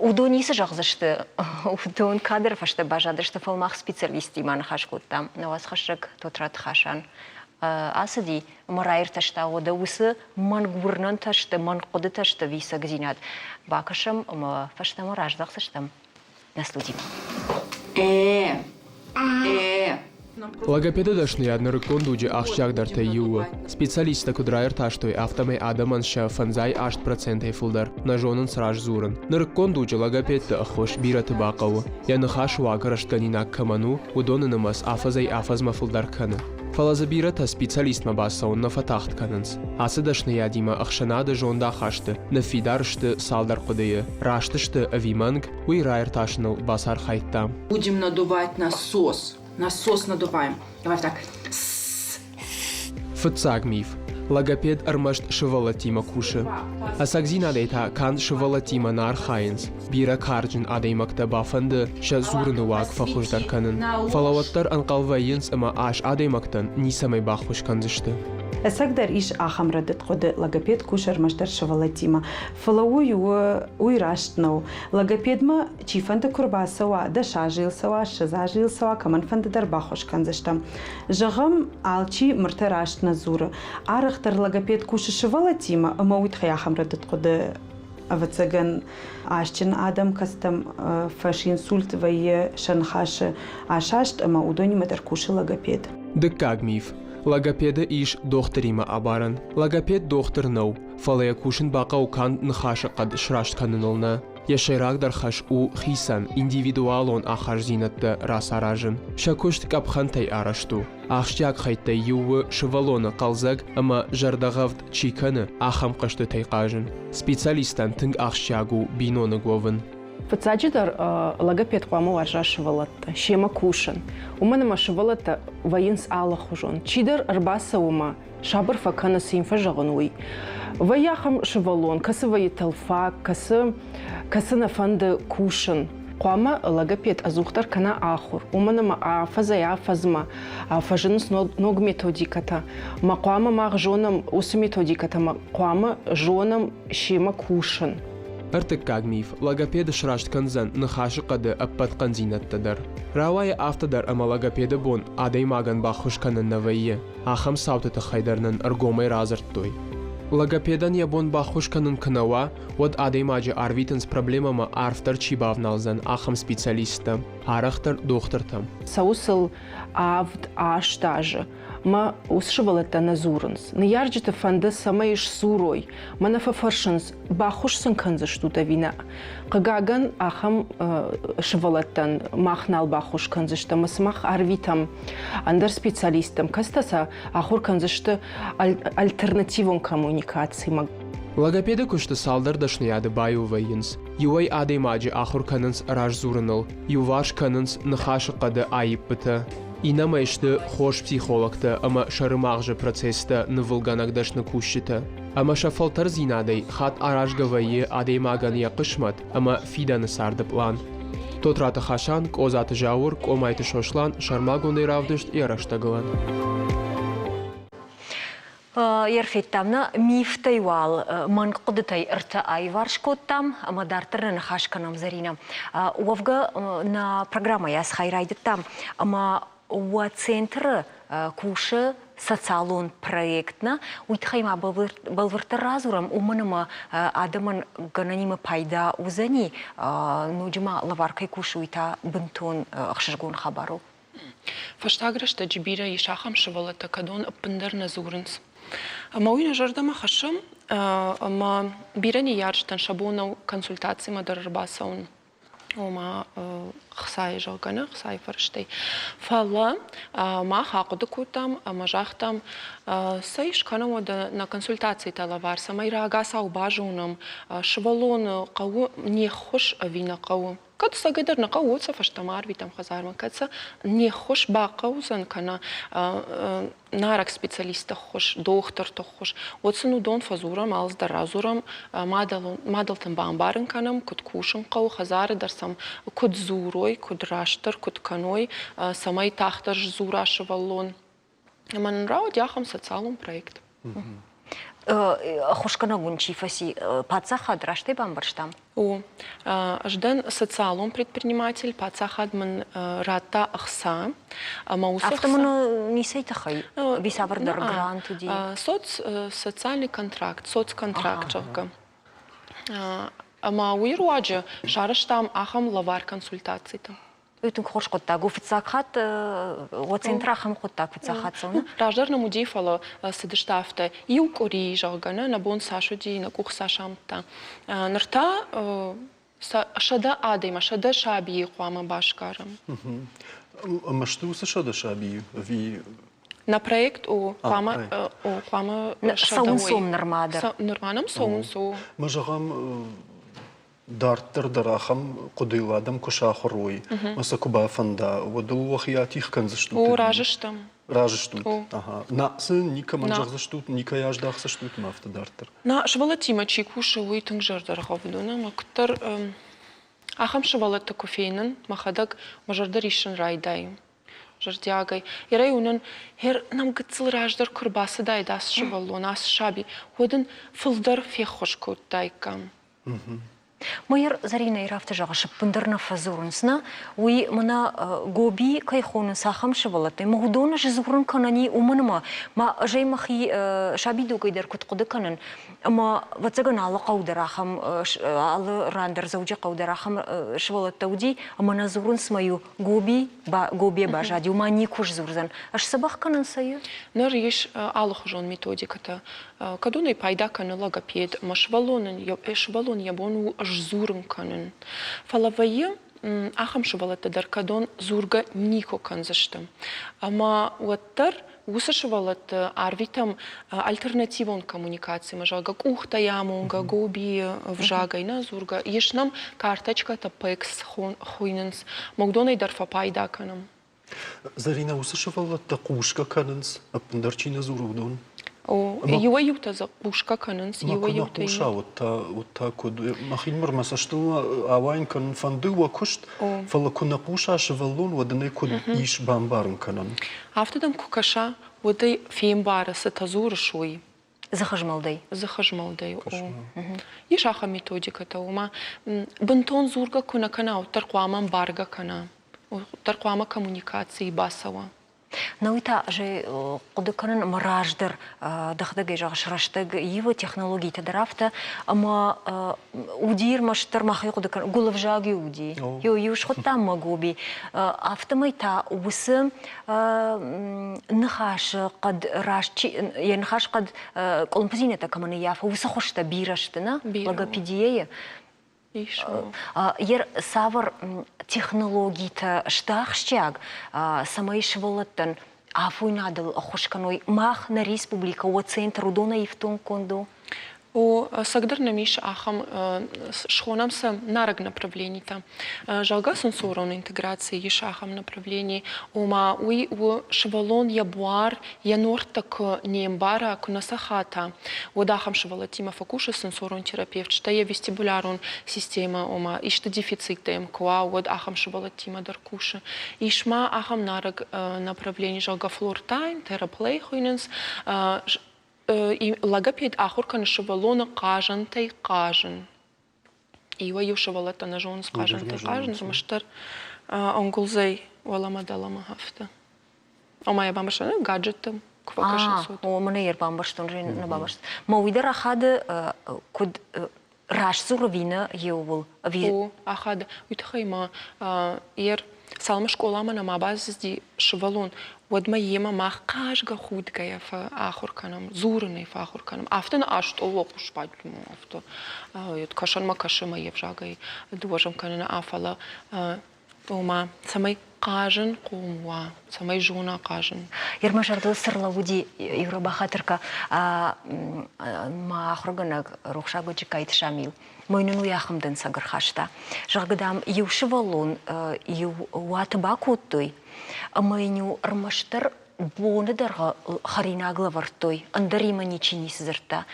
Уыдон ницы зӕгъдзысты, уыдон кадры фӕстӕ баззадысты, фӕлӕ мах специалисттимӕ ныхас кодтам. Нӕ уацхӕссӕг Тотраты Хасан ацыди ӕмӕ раиртӕста, уӕдӕ уыцы мӕнг уырнӕнтӕ сты, мӕнг хъуыдытӕ сты ӕви Бакӕсӕм ӕмӕ фӕстӕмӕ раздӕхдзыстӕм нӕ студимӕ. Э, э. Логопеды дӕсныйад нырыккон дуджы ахсджиагдӕртӕй иу у. Специалисттӕ куыд раиртӕстой, афтӕмӕй адӕмӕн сӕ 58 процентӕй фылдӕр нӕ зонынц раздзурын. Нырыккон дуджы логопедты ӕххуыс бирӕты бахъӕуы. Йӕ ныхасы уаг рӕстгӕнинаг кӕмӕн у, уыдоны нымӕц афӕдзӕй-афӕдзмӕ фылдӕр кӕны. Фӕлӕ дзы бирӕтӕ специалистмӕ бацӕуын нӕ фӕтагъд кӕнынц. Ацы дӕсныйадимӕ ӕхсӕнады зондахасты ныффидар сты цалдӕр хъуыдыйы. Раст сты ӕви мӕнг, уый раиртасыныл бацархайдта. Будем надувать насос. Насос надуваем. Давай так. Фыццаг миф. Логопед ӕрмӕст сывӕллӕттимӕ кусы. Ӕцӕгдзинадӕй та канд сывӕллӕттимӕ нӕ архайынц. Бирӕ карджын адӕймӕгтӕ бафӕнды сӕ дзурыны уаг фӕхуыздӕр кӕнын. Фӕлӕ уӕддӕр ӕнхъӕл вӕййынц ӕмӕ ас адӕймӕгтӕн ницӕмӕй баххуыс кӕндзысты. Ӕцӕгдӕр ис ахӕм рӕдыд хъуыды, логопед кусы ӕрмӕстдӕр сывӕллӕттимӕ. Фӕлӕ уый у, уый раст нӕу. Логопедмӕ чифӕнды куы рбацӕуа, 10 азы йыл цӕуа, 20 азы йыл цӕуа, кӕмӕнфӕнды дӕр баххуыс кӕндзыстӕм. Зӕгъӕм, алчи мыртӕ раст нӕ дзуры. Арӕхдӕр логопед кусы сывӕллӕттимӕ ӕмӕ уый тыххӕй ахӕм рӕдыд хъуыды ӕвӕццӕгӕн, асджын адӕм кӕцытӕм фӕсинсульт вӕййы сӕ ныхасы асаст ӕмӕ уыдонимӕ дӕр кусы логопед. Дыккаг миф. Логопеды ис дохтыримӕ абарӕн. Логопед дохтыр нӕу, фӕлӕ йӕ кусын бахъӕуы канд ныхасы хъӕд сраст кӕныныл нӕ. Йӕ сӕйрагдӕр хӕс у хицӕн, индивидуалон ахастдзинӕдтӕ рацаразын. Сӕ куыст къӕпхӕнтӕй арӕзт у. Ахсджиаг хӕйттӕй иу у сывӕллоны хъӕлдзӕг ӕмӕ зӕрдӕгъӕвд чи кӕны, ахӕм хъӕзтытӕй хъазын. Специалисттӕн тынг ахсджиаг у биноныг уӕвын. Фыццаджыдӕр логопед хъуамӕ уарза сывӕллӕтты, семӕ кусын. Уымӕн ӕмӕ сывӕллӕттӕ вӕййынц алыхуызон. Чидӕр ӕрбацӕуы мӕ сабыр фӕкӕны, цы йын фӕзӕгъын, уый. Вӕййы ахӕм сывӕллон, кӕцы вӕййы тӕлфаг, кӕцы, кӕцы нӕ фӕнды кусын. Хъуамӕ логопед ӕдзухдӕр кӕна ахуыр, уымӕн ӕмӕ афӕдзӕй-афӕдзмӕ фӕзынынц ног методикӕтӕ. Мӕ хъуамӕ мах зонӕм уыцы методикӕтӕ, мӕ хъуамӕ зонӕм семӕ кусын. Ӕртыккаг миф логопеды сраст кӕндзӕн ныхасы хъӕды ӕппӕт хъӕндзинӕдтӕ дӕр. Рауайы афтӕ дӕр ӕмӕ логопеды бон адӕймагӕн баххуыс кӕнын нӕ вӕййы. Ахӕм цауты тыххӕй дӕр нын ӕргомӕй радзырдтой. Логопедӕн йӕ бон баххуыс кӕнын куы нӕ уа, уӕд адӕймаджы арвитынц проблемӕмӕ арфдӕр чи бавналдзӕн, ахӕм специалисттӕм, арӕхдӕр дохтыртӕм. Цӕуы сыл 7-8 азы. Мӕ уыцы сывӕллӕттӕ нӕ дзурынц. Ныййарджыты фӕнды, цӕмӕй сдзурой. Мӕнӕ фӕфӕрсынц, баххуыс сын кӕндзыстут ӕви нӕ. Хъыгагӕн, ахӕм сывӕллӕттӕн мах нал баххуыс кӕндзыстӕм ӕмӕ сымах арвитӕм ӕндӕр специалисттӕм, кӕцытӕ сӕ ахуыр кӕндзысты альтернативон коммуникацимӕ. Логопеды куысты цалдӕр дӕсныйады баиу вӕййынц. Иуӕй адӕймаджы ахуыр кӕнынц раздзурыныл, иуварс кӕнынц ныхасы хъӕды аиппытӕ. Иннӕмӕй сты хорз психологтӕ ӕмӕ сӕрымагъзы процесстӕ нывылгӕнӕг дӕсны кусджытӕ. Ӕмӕ сӕ фӕлтӕрдзинадӕй хатт аразгӕ вӕййы адӕймагӕн йӕ хъысмӕт ӕмӕ фидӕны царды пълан. Тотраты Хасан, Къозаты Зауыр, Къомайты Сослан сӕрмагондӕй равдыст йӕ рӕстӕгылӕн. Ӕрфедтам нӕ мифтӕй уал мӕнг хъуыдытӕй ӕртӕ аиварс кодтам ӕмӕ дарддӕр нӕ ныхас кӕнӕм Зӕринӕ. Уӕвгӕ нӕ программӕйы ацы хай райдыдтам ӕмӕ уӕ центры кусы социалон проект нӕ, уый тыххӕй ма бӕлвырддӕр радзурӕм, уымӕн ӕмӕ адӕмӕн гӕнӕнимӕ пайда уыдзӕни, ноджы ма лӕвар кӕй кусы, уый та бынтон ӕхсызгон хабар у. Фӕстаг рӕстӕджы бирӕ ис ахӕм сывӕллӕттӕ, кӕдон ӕппындӕр нӕ дзурынц. Ӕмӕ уый нӕ зӕрдӕмӕ хӕссӕм, ӕмӕ бирӕ ныййарджытӕн сӕ бон нӕу консультацимӕ дӕр ӕрбацӕуын, ома хцайы зӕгъгӕ нӕ, хцайы фӕрӕзтӕй. Фӕлӕ мах ахъуыды кодтам ӕмӕ загътам, цӕй скӕнӕм уӕдӕ нӕ консультацитӕ лӕвар, цӕмӕй рагацау базонӕм, сывӕллоны хъӕуы не ххуыс ӕви нӕ хъӕуы. Кӕд цӕгӕйдӕр нӕ хъӕуы, уӕд сӕ фӕстӕмӕ арвитӕм хӕдзармӕ. Кӕд сӕ не ххуыс бахъӕудзӕн кӕнӕ нарӕг специалистты ххуыс, дохтырты ххуыс, уӕд сын уыдон фӕдзурӕм, алцыдӕр радзурӕм, мадӕлтӕн бамбарын кӕнӕм, куыд кусын хъӕуы, хӕдзары дӕр сӕм куыд дзурой, куыд растдӕр куыд кӕной, цӕмӕй тагъддӕр сдзура сывӕллон. Ӕмӕ нын рауади ахӕм социалон проект. Ӕххуысгӕнӕг уын чи фӕци, паддзахад растӕй бамбӕрстам? О, ӕз дӕн социалон предприниматель, паддзахад мын радта ӕхца. Ӕмӕ уыцы Афтӕ мын ницӕй тыххӕй? Ӕви цавӕрдӕр грант уыди? Соц, социальный контракт, соцконтракт, зӕгъгӕ. Ӕмӕ уый руаджы сарӕзтам ахӕм лӕвар консультацитӕ. Уый тынг хорз хъуыддаг у. Фыццаг хатт уӕ центры ахӕм хъуыддаг фыццаг хатт цӕуы? Раздӕр нӕм уыди, фӕлӕ цыдысты афтӕ. Иу къуыри, зӕгъгӕ, нӕ нӕ бон цас уыди, нӕ къух цас амыдта. Ныр та 100 адӕмӕ, 100 сабийы хъуамӕ басгарӕм. Ӕмӕ сты уыцы 100 сабийы ӕви Нӕ проект у хъуамӕ о хъуамӕ Цӕуын сом нырма дӕр. Нырма нӕм цӕуынц у. Мӕ зӕгъӕм, дарддӕр дӕр ахӕм хъуыдыйыл адӕм куы сахуыр уой, ӕмӕ сӕ куы бафӕнда, уӕд ыл уӕхи атигъ кӕндзыстут? О, разы стӕм. Разы стут? Ага. На цы никӕмӕн зӕгъдзыстут, никӕй аздахдзыстут ӕмӕ афтӕ дарддӕр? На, сывӕллӕттимӕ чи кусы, уый тынг зӕрдӕргъӕвд у. Ӕмӕ куыддӕр ахӕм сывӕллӕтты куы фенын, мӕхӕдӕг мӕ зӕрдӕ риссын райдайы. Зӕрдиагӕй. Ерӕй уынын, хер нӕм гыццыл раздӕр куы рбацыдаид ацы сывӕллон, ацы саби, уӕд ын фылдӕр феххуыс кодтаиккам. Майор Зӕринӕйы афтӕ зӕгъы, ӕппындӕр нӕ фӕдзурынц, нӕ? Уый мӕнӕ гоби кӕй хонынц, ахӕм сывӕллӕттӕй. Мӕ уыдоны сдзурын кӕнӕн и, уымӕн ӕмӕ ма ӕз ӕй мӕхи сабидугӕй дӕр куыд хъуыды кӕнын, ӕмӕ, ӕвӕццӕгӕн, алы хъӕу дӕр ахӕм, алы ран дӕр Дзӕуджыхъӕу дӕр ахӕм сывӕллӕттӕ уыди, ӕмӕ нӕ дзурынц мӕ иу гоби, гобе баззади, уымӕ никуы сдзурдзӕн. Ӕз дзӕбӕх кӕнын цӕйы? Ныр ис алыхуызон методикӕтӕ. Кӕд уын ӕй пайда кӕны логопед, ӕмӕ сывӕллонӕн сывӕллон йӕ бон у сдзурын кӕнын. Фӕлӕ вӕййы ахӕм сывӕллӕттӕ дӕр, кӕдон дзургӕ никуы кӕндзысты. Ӕмӕ уӕддӕр уыцы сывӕллӕтты арвитӕм альтернативон коммуникацимӕ, зӕгъгӕ, къухтӕй амонгӕ, гобийы ӕвзагӕй нӕ дзургӕ. Ис нӕм карточкӕтӕ PECS хуыйнынц, ӕмӕ уыдонӕй дӕр фӕпайда кӕнӕм. Зӕринӕ, уыцы сывӕллӕттӕ хъусгӕ кӕнынц, ӕппындӕр чи нӕ дзуры, уыдон? О, иуӕй-иутӕ дзы хъусгӕ кӕнынц, иуӕй-иутӕ. Куы нӕ хъуса, уӕд та, уӕд та куыд? Мӕхинымӕр мӕ цӕстыл ауайын кӕнын фӕнды уӕ куыст, фӕлӕ куы нӕ хъуса сывӕллон, уӕд ын ӕй куыд ис бамбарын кӕнӕн? Афтӕ дӕм куы кӕса, уӕд ӕй фембары, цытӕ дзурыс, уый. Дзыхызмӕлдӕй? Дзыхызмӕлдӕй, о. Ис ахӕм методикӕтӕ, ома бынтон дзургӕ куы нӕ кӕна, уӕддӕр хъуамӕ ӕмбаргӕ кӕна, уӕддӕр хъуамӕ коммуникацийы бацӕуа. Науи та ӕз хъуыды кӕнын ӕмӕ раздӕр дӕхӕдӕгӕй зӕгъыс рӕстӕг ивы технологитӕ дӕр афтӕ ӕмӕ уыди ӕрмӕстдӕр махӕй хъуыды кӕнын гуылӕвзаг-иу уыди. Иу схуыдтам мӕ гоби. Афтӕмӕй та уыцы ныхасы хъӕд раст чи йӕ ныхас хъӕд къуылымпыдзинӕдтӕ кӕмӕн ӕййафы, уыцы хуызтӕ бирӕ сты, нӕ? Логопедияйы. Ис. Цавӕр технологитӕ сты ахсджиаг, цӕмӕй сывӕллӕттӕн афойнадыл ӕххуыс кӕной? Мах нӕ республикӕ, уӕ центр уыдонӕй ифтонггонд у? О, ӕцӕгдӕр нӕм ис ахӕм, схонӕм сӕ нарӕг направленитӕ. Зӕгъгӕ, сенсорон интеграци ис ахӕм направлени, ома уый у сывӕллон йӕ буар, йӕ нуӕрттӕ куы не мбара, куы нӕ сӕ хата, уӕд ахӕм сывӕллӕттимӕ фӕкусы сенсорон терапевт, стӕй йӕ вестибулярон системӕ, ома исты дефициттӕ йӕм куы уа, уӕд ахӕм сывӕллӕттимӕ дӕр кусы. Ис ма ахӕм нарӕг направлени, зӕгъгӕ, флортайм, тераплей хуыйнынц. Логопед ахуыр кӕны сывӕллоны хъазӕнтӕй хъазын. Иуӕй-иу сывӕллӕттӕ нӕ зонынц хъазӕнтӕй хъазын, ӕрмӕстдӕр ӕнгуылдзӕй уӕлӕмӕ-дӕлӕмӕ афтӕ. Ома йӕ бамбӕрстон, гаджеттӕм куы фӕкӕсынц, уӕд. О, мӕнӕ йӕ ӕрбамбӕрстон, нӕ бамбӕрстон. Мӕ уый дӕр ахады, куыд раст дзуры ӕви нӕ еуыл? Ӕви О, ахады. Уый тыххӕй ма ер цалынмӕ скъоламӕ нӕма бацыди сывӕллон, уӕдмӕ йемӕ мах хъазгӕ-худгӕйӕ фӕахуыр кӕнӕм, дзурынӕй фӕахуыр кӕнӕм. Афтӕ нӕ астъолы хъус бадтм, афтӕ кӕсӕнмӕ кӕсы мӕ йе взагӕй дыууӕзӕм кӕныны, а фӕлӕ ома цӕмӕй хъазынхъом уа, цӕмӕй зона хъазын. Ермӕ зӕрдыл цы рлӕууыди Юра Бахатырка, мӕ ахуыргӕнӕг рухсаг Джыккайты Шамил. Мой нын уый ахӕм дӕнцӕг ӕрхаста. Зӕгъгӕ, дам, иу сывӕллон иу уаты бакодтой, ӕмӕ йын-иу ӕрмӕстдӕр боны дӕргъы хӕринаг лӕвӕрдтой, ӕндӕримӕ ничи ницы дзырдта.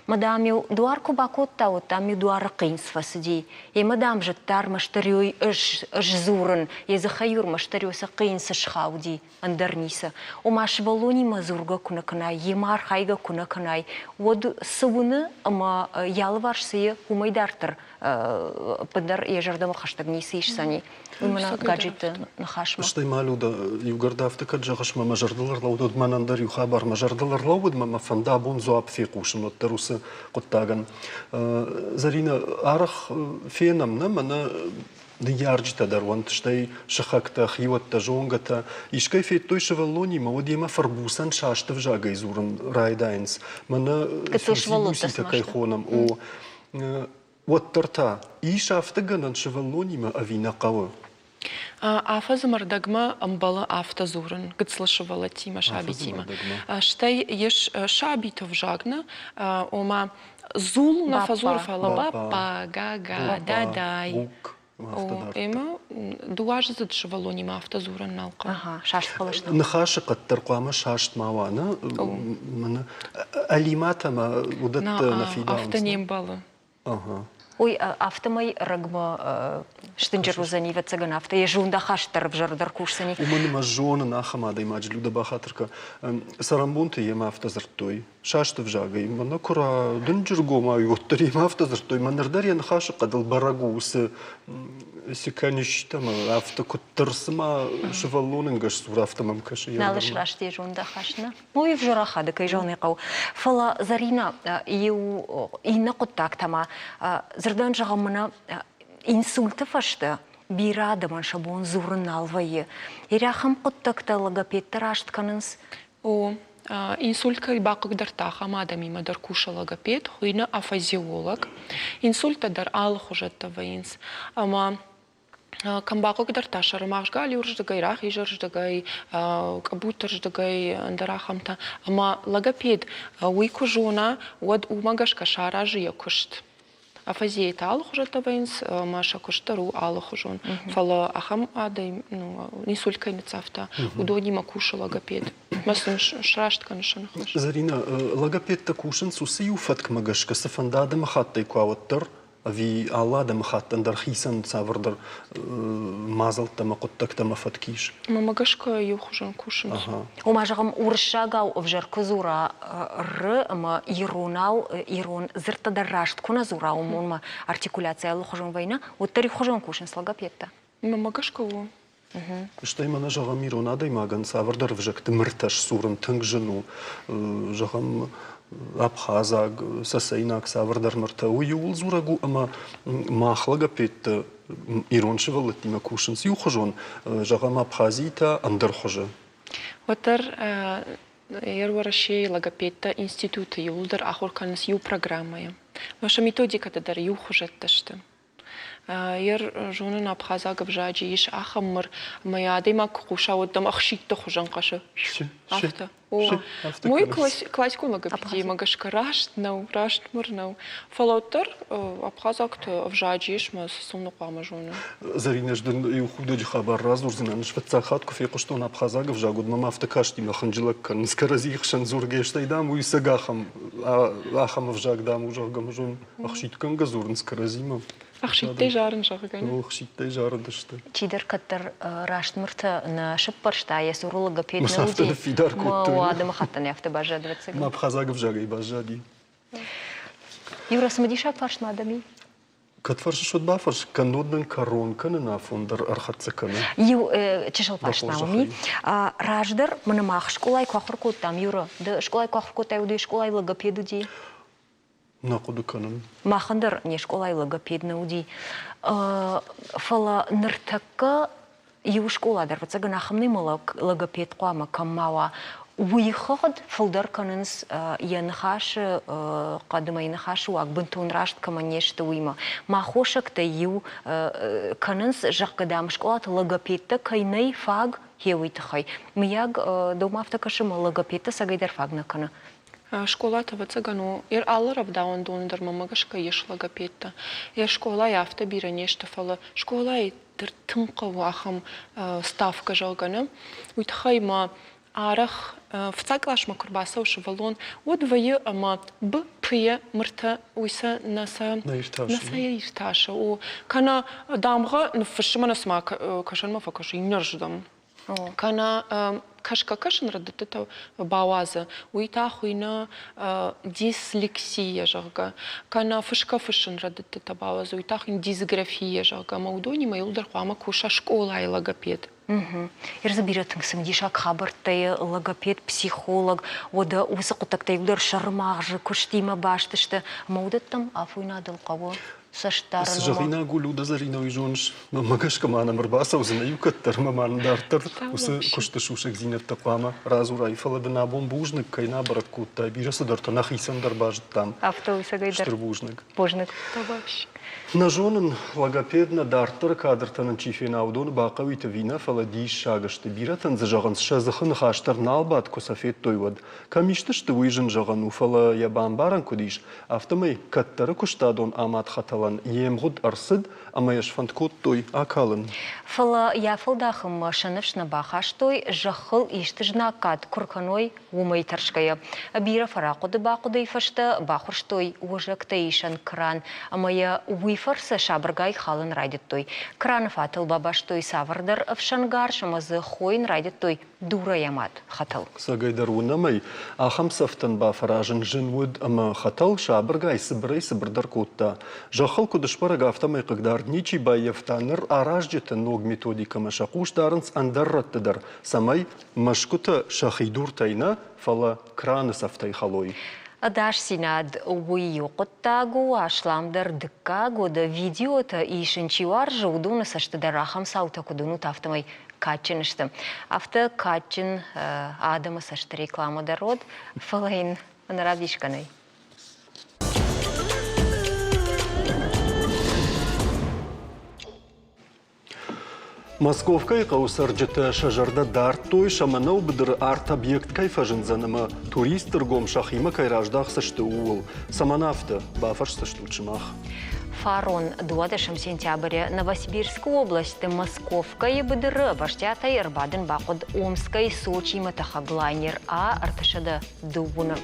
Мӕ, дам-иу дуар куы бакодта, уӕд, дам-иу дуары хъинц фӕцыди. Емӕ, дам, зыдта ӕрмӕстдӕр ӕз дзурын, йӕ дзыхӕй-иу ӕрмӕстдӕр цы хъинц схауди, ӕндӕр ницы. Ома сывӕллонимӕ дзургӕ куы нӕ кӕнай, йемӕ архайгӕ куы нӕ кӕнай, уӕд цы уыны ӕмӕ йӕ алыварс цы и, уымӕй дарддӕр ӕппындӕр йӕ зӕрдӕмӕ хӕстӕг ницы исдзӕни. Уый мӕнӕ гаджетты ныхасмӕ. Стӕй ма, Люда, иугӕр дӕ афтӕ кӕд зӕгъыс, мӕ мӕ зӕрдыл ӕрлӕууыд, мӕнӕн дӕр иу хабар мӕ зӕрдыл ӕрлӕууыд, мӕ мӕ фӕнды абон дзуапп фехъусын уӕддӕр уыцы хъуыддагӕн. Зӕринӕ, арӕх фенӕм, нӕ мӕнӕ ныййарджытӕ дӕр уӕнт, стӕй сыхӕгтӕ, хиуӕттӕ, зонгӕтӕ. Искӕй федтой сывӕллонимӕ, уӕд йемӕ фырбуцӕн саст ӕвзагӕй дзурын райдайынц. Мӕнӕ сусибуситӕ кӕй хонӕм, о, уӕддӕр та ис афтӕ гӕнӕн сывӕллонимӕ ӕви нӕ хъӕуы? Афӕдзы мӕрдӕгмӕ ӕмбӕлы афтӕ дзурын гыццыл сывӕллӕттимӕ, сабитимӕ. Стӕй ис сабиты взаг, нӕ? Ома дзул нӕ фӕдзуры, фӕлӕ баппа, гага, дадай. Ӕмӕ дыууӕаздзыд сывӕллонимӕ афтӕ дзурын нал хъӕуы. Саст хъӕлӕс Ныхасы хъӕддӕр хъуамӕ саст ма уа, нӕ? Алимӕт ӕмӕ уыдӕттӕ нӕ фидауынц. Афтӕ не мбӕлы. Уый афтӕмӕй рӕгмӕ сдынджыр уыдзӕни, ӕвӕццӕгӕн, афтӕ йӕ зондахаст дӕр ӕвзӕрдӕр кусдзӕни. Уымӕн ӕмӕ зонын ахӕм адӕймаджы Люда бахатыр кӕ. Цӕрӕнбонты йемӕ афтӕ дзырдтой. Саст ӕвзагӕй. Мӕнӕ куы радынджыргомау уӕддӕр йемӕ афтӕ дзырдтой. Мӕ ныр дӕр йӕ ныхасы хъӕдыл бӕрӕг у уыцы цы кӕнис ӕмӕ афтӕ куыддӕр цыма сывӕллоны ӕнгӕс дзуры, афтӕ мӕм кӕсы. Нал сраст йӕ зондахаст, нӕ? Уый ӕвзӕр ахады, кӕй зӕгъын ӕй хъӕуы. Фӕлӕ Зӕринӕ, иу иннӕ хъуыддаг та ма, дзырдӕн зӕгъӕм, мӕнӕ инсульты фӕстӕ бирӕ адӕмӕн сӕ бон дзурын нал вӕййы. Ирӕ ахӕм хъуыддӕгтӕ логопедтӕ раст кӕнынц? О, инсульт кӕй бахъыгдардта, ахӕм адӕмимӕ дӕр кусы логопед, хуыйны афазиолог. Инсульттӕ дӕр алыхуызӕттӕ вӕййынц. Ӕмӕ кӕм бахъыгдардта сӕрымагъз галиуырдыгӕй, рахизырдыгӕй, къӕбутырдыгӕй, ӕндӕр ахӕмтӕ. Ӕмӕ логопед уый куы зона, уӕд уымӕ гӕсгӕ саразы йӕ куыст. Афазиятӕ алыхуызӕттӕ вӕййынц ӕмӕ сӕ куыст дӕр у алыхуызон. Фӕлӕ ахӕм адӕм, ну, инсульт кӕй ныццавта, уыдонимӕ кусы логопед. Мӕ сын сраст кӕны сӕ ныхас. Зӕринӕ, логопедтӕ кусынц уыцы иу фӕткмӕ гӕсгӕ, цыфӕнды адӕмыхаттӕй куы уа, уӕддӕр ӕви алы адӕмыхаттӕн дӕр хицӕн цавӕрдӕр мадзӕлттӕ ӕмӕ хъуыддӕгтӕ ӕмӕ фӕтк ис? Мӕнмӕ гӕсгӕ иухуызон кусынц. Ома, зӕгъӕм, уырыссагау ӕвзӕр куы дзура р ӕмӕ иронау ирон дзырдтӕ дӕр раст куы нӕ дзура, уымонмӕ артикуляци алыхуызон вӕйны, уӕддӕр иухуызон кусынц логопедтӕ. Мӕнмӕ гӕсгӕ у. Стӕй мӕнӕ, зӕгъӕм, ирон адӕймагӕн цавӕрдӕр ӕвзӕгты мыртӕ сдзурын тынг зын у. Зӕгъӕм, абхазаг, цӕцӕйнаг цавӕрдӕр мыртӕ. Уый иууыл дзурӕг у, ӕмӕ мах логопедтӕ ирон сывӕллӕттимӕ кусынц иухуызон, зӕгъӕм, Абхазийы та ӕндӕр хуызы. Уӕддӕр Уӕрӕсейы логопедтӕ институты иууылдӕр ахуыр кӕнынц иу программӕйы. Ӕмӕ сӕ методикӕтӕ дӕр иухуызӕттӕ сты. Йе зонын абхазаг ӕвзаджы ис ахӕм мыр, ӕмӕ йӕ адӕймаг куы хъуса, уӕд дӕм ӕхситты хуызӕн хъӕсы. Афтӕ. О, мой классикон логопедиямӕ гӕсгӕ раст нӕу, раст мыр нӕу. Фӕлӕ уӕддӕр абхазӕгты ӕвзаджы ис мӕ цы сын хъуамӕ зонын. Зӕринӕ, ӕз дын иу худӕджы хабар радзурдзынӕн. Ӕз фыццаг хатт куы фехъуыстон абхазаг ӕвзаг, уӕд мӕм афтӕ касти, мӕ хынджылӕг кӕнынц кӕрӕдзийы хсӕн дзургӕ, стӕй, дам, уый цӕг ахӕм, ахӕм ӕвзаг, дам, у, зӕгъгӕ, мӕ зон, ӕхситгӕнгӕ дзурынц кӕрӕдзимӕ. Ӕхситтӕй зарын, зӕгъгӕ. Ӕхситтӕй зарыдысты. Чидӕр кӕддӕр раст мыртӕ нӕ сыппӕрста, йӕ цуры логопед нӕ уыди. Фидар кодтой. Адӕмы хаттӕн афтӕ баззад, ӕвӕццӕгӕн. Мӕ абхазаг ӕвзагӕй баззади. Юра, цымыдисаг фарст ма дӕм и? Кӕд фӕрсыс, уӕд бафӕрс, кӕннод нын кӕрон кӕнын афон дӕр ӕрхӕццӕ кӕны. Иу чысыл фарст ма уым и. Раздӕр мын мах скъолайы куы ахуыр кодтам, Юра, ды скъолайы куы ахуыр кодтай, уыди скъолайы логопед уыди? Нӕ хъуыды кӕнын. Махӕн дӕр не скъолайы логопед нӕ уыди. Фӕлӕ ныртӕккӕ иу скъола дӕр, ӕвӕццӕгӕн, ахӕм нӕма логопед хъуамӕ кӕм ма уа. Уый хыгъд фылдӕр кӕнынц йӕ ныхасы хъӕдмӕ, йӕ ныхасы уаг бынтон раст кӕмӕн не сты, уыимӕ. Мӕ аххосӕгтӕй иу кӕнынц, зӕгъгӕ, дам, скъолаты логопедтӕ кӕй нӕй фаг, гъе уый тыххӕй. Мыййаг, дӕумӕ афтӕ кӕсы, ӕмӕ логопедтӕ цӕгӕйдӕр фаг нӕ кӕны? Скъолаты, ӕвӕццӕгӕн, у алы рӕвдауӕндоны дӕр мӕмӕ гӕсгӕ ис логопедтӕ. Йӕ скъолайы афтӕ бирӕ не сты, фӕлӕ скъолайы дӕр тынг хъӕуы ахӕм ставкӕ, зӕгъгӕ, нӕ? Уый тыххӕй ма арӕх фыццаг къласмӕ куы рбацӕуы сывӕллон, уӕд вӕййы ӕмӕ б-п-йы мыртӕ уый сӕ нӕ сӕ нӕ сӕ иртасы. О, кӕнӕ дамгъӕ ныффыссы мӕнӕ цыма кӕсӕнмӕ фӕкӕсы иннӕрдӕм. Кӕнӕ кӕсгӕ-кӕсын рӕдыдтытӕ бауадзы, уый та хуыйны дислексия, зӕгъгӕ. Кӕнӕ фысгӕ-фыссын рӕдыдтытӕ бауадзы, уый та хуыйны дисграфия, зӕгъгӕ. Ӕмӕ уыдонимӕ иуылдӕр хъуамӕ куса скъолайы логопед. Ир дзы бирӕ тынг цымыдисаг хабӕрттӕ логопед, психолог, уӕдӕ уыцы хъуыддӕгтӕ иуылдӕр сӕрымагъзы куыстимӕ баст сты. Ӕмӕ уыдӕттӕм афойнадыл хъӕуы цӕстдарын. Цы зӕгъинаг у Люда Зӕринӕ, уый зоныс? Мӕнмӕ гӕсгӕ ма нӕм ӕрбацӕудзынӕ иу кӕддӕр ӕмӕ ма нын дарддӕр уыцы куысты сусӕгдзинӕдтӕ хъуамӕ радзурай. Фӕлӕ дын абон бузныг, кӕй нӕ абӕрӕг кодтай, бирӕ цыдӕртӕ нӕхицӕн дӕр базыдтам. Афтӕ у цӕгӕйдӕр. Стыр бузныг. Бузныг. Нӕ зонын, логопед нӕ дарддӕры кадртӕ нын чи фена, уыдоны бахъӕуит ӕви нӕ, фӕлӕ диссаг сты. Бирӕтӕн дзы зӕгъынц, сӕ дзыхы ныхас дӕр нал бадт, куы сӕ федтой, уӕд. Кӕм исты сты, уый зын зӕгъӕн у, фӕлӕ йӕ бамбарӕн куыд ис, афтӕмӕй кӕддӕры куыстадон амад хӕтӕлӕн йе мгъуыд ӕрцыд ӕмӕ йӕ сфӕнд кодтой акалын. Фӕлӕ йӕ фӕлдахынмӕ сӕ ныфс нӕ бахастой, зӕххыл исты знаггад куы ркӕной, уымӕй тӕрсгӕйӕ. Бирӕ фӕрахъуыды-бахъуыдыйы фӕстӕ бахуырстой уӕзӕгтӕ исӕн кран ӕмӕ йӕ уый фӕрцы сабыргай халын райдыдтой. Краны фатыл бабастой цавӕрдӕр ӕфсӕнгарз ӕмӕ дзы хойын райдыдтой дурӕй амад хӕтӕл. Цӕгӕйдӕр уынӕм ӕй, ахӕм цӕфтӕн бафӕразын зын уыд ӕмӕ хӕтӕл сабыргай цыбырӕй-цыбырдӕр кодта. Зӕххыл куыд сбӕрӕг, афтӕмӕй хъыгдард ничи баййӕфта. Ныр аразджыты ног методикӕмӕ сӕ хъус дарынц ӕндӕр рӕтты дӕр, цӕмӕй мӕсгуытӕ сӕхи дуртӕй нӕ, фӕлӕ краны цӕфтӕй хӕлой. Ӕдасдзинад уый иу хъуыддаг у, асламдӕр дыккаг, уӕдӕ видеотӕ исын чи уарзы, уыдоны цӕсты дӕр ахӕм цаутӕ куыд уынут, афтӕмӕй кадджын сты. Афтӕ кадджын адӕмы цӕсты рекламӕ дӕр уыд, фӕлӕ йын ӕнӕравдисгӕ нӕй. Московкӕйы хъӕуы цӕрджытӕ сӕ зӕрдӕ дардтой, сӕ мӕнӕу быдыры арт-объект кӕй фӕзындзӕн ӕмӕ туристты ргом сӕхимӕ кӕй раздахдзысты, ууыл. Цӕмӕн афтӕ, бафӕрсдзыстут сымах. Фарон 12 сентябры Новосибирскы областы Московкӕйы быдыры ӕвӕстиатӕй ӕрбадын бахъуыд Омскӕй Сочимӕ тӕхӕг лайнер А-302.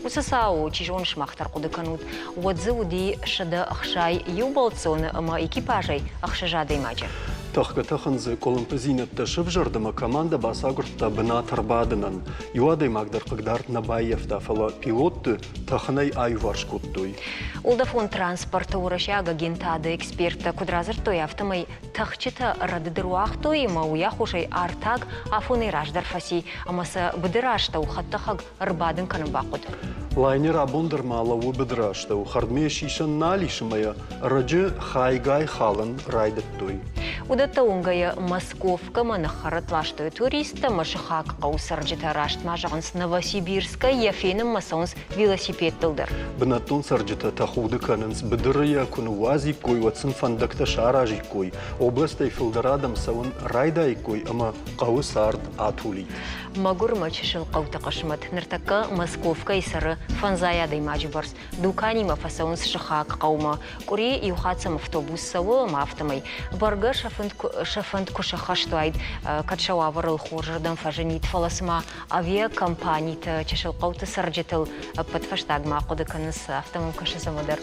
Уыцы цау, чи зоны, сымах дӕр хъуыды кӕнут, уӕд дзы уыди 161 бӕлццоны ӕмӕ экипажӕй ӕхсӕз адӕймаджы. Тӕхгӕ-тӕхын дзы къуылымпыдзинӕдтӕ сӕвзӕрд ӕмӕ командӕ бацагуырдта бынат ӕрбадынӕн. Иу адӕймаг дӕр хъыгдард нӕ баййӕфта, фӕлӕ пилотты тӕхынӕй аиуварс кодтой. Уӕлдӕфон транспорты уӕрӕсейаг агентады эксперттӕ куыд радзырдтой, афтӕмӕй тӕхджытӕ рӕдыд ӕруагътой ӕмӕ уый аххосӕй артаг афонӕй раздӕр фӕци ӕмӕ сӕ быдыры астӕу хӕдтӕхӕг ӕрбадын кӕнын бахъуыд. Лайнер абон дӕр ма лӕууы быдыры астӕу, хӕрдмӕ сисӕн нал ис ӕмӕ йӕ ӕрӕджы хайгай халын райдыдтой. Уыдӕттӕ уынгӕйӕ Московкӕмӕ ныххӕррӕтт ластой туристтӕ ӕмӕ сыхаг хъӕуы цӕрджытӕ раст ма зӕгъынц Новосибирскӕй йӕ фенынмӕ цӕуынц велосипедтыл дӕр. Бынӕттон цӕрджытӕ тӕхуды кӕнынц, быдыры йӕ куы ныууадзиккой, уӕд сын фӕндӕгтӕ саразиккой, областӕй фылдӕр адӕм цӕуын райдаиккой ӕмӕ хъӕуы цард атулид. Мӕгуыр мӕ чысыл хъӕуты хъысмӕт ныртӕккӕ Московкӕйы цӕры фӕндзай адӕймаджы бӕрц. Дуканимӕ фӕцӕуынц сыхаг хъӕумӕ. Къуыри иу хатт сӕм автобус цӕуы ӕмӕ афтӕмӕй. Бӕргӕ сӕ фӕнд куы сӕххӕст уаид, кӕд сӕ уавӕрыл хорзырдӕм фӕзынид, фӕлӕ цыма авиакомпанитӕ чысыл хъӕуты цӕрджытыл ӕппӕт фӕстагмӕ ахъуыды кӕнынц, афтӕ мӕм кӕсы цӕмӕдӕр.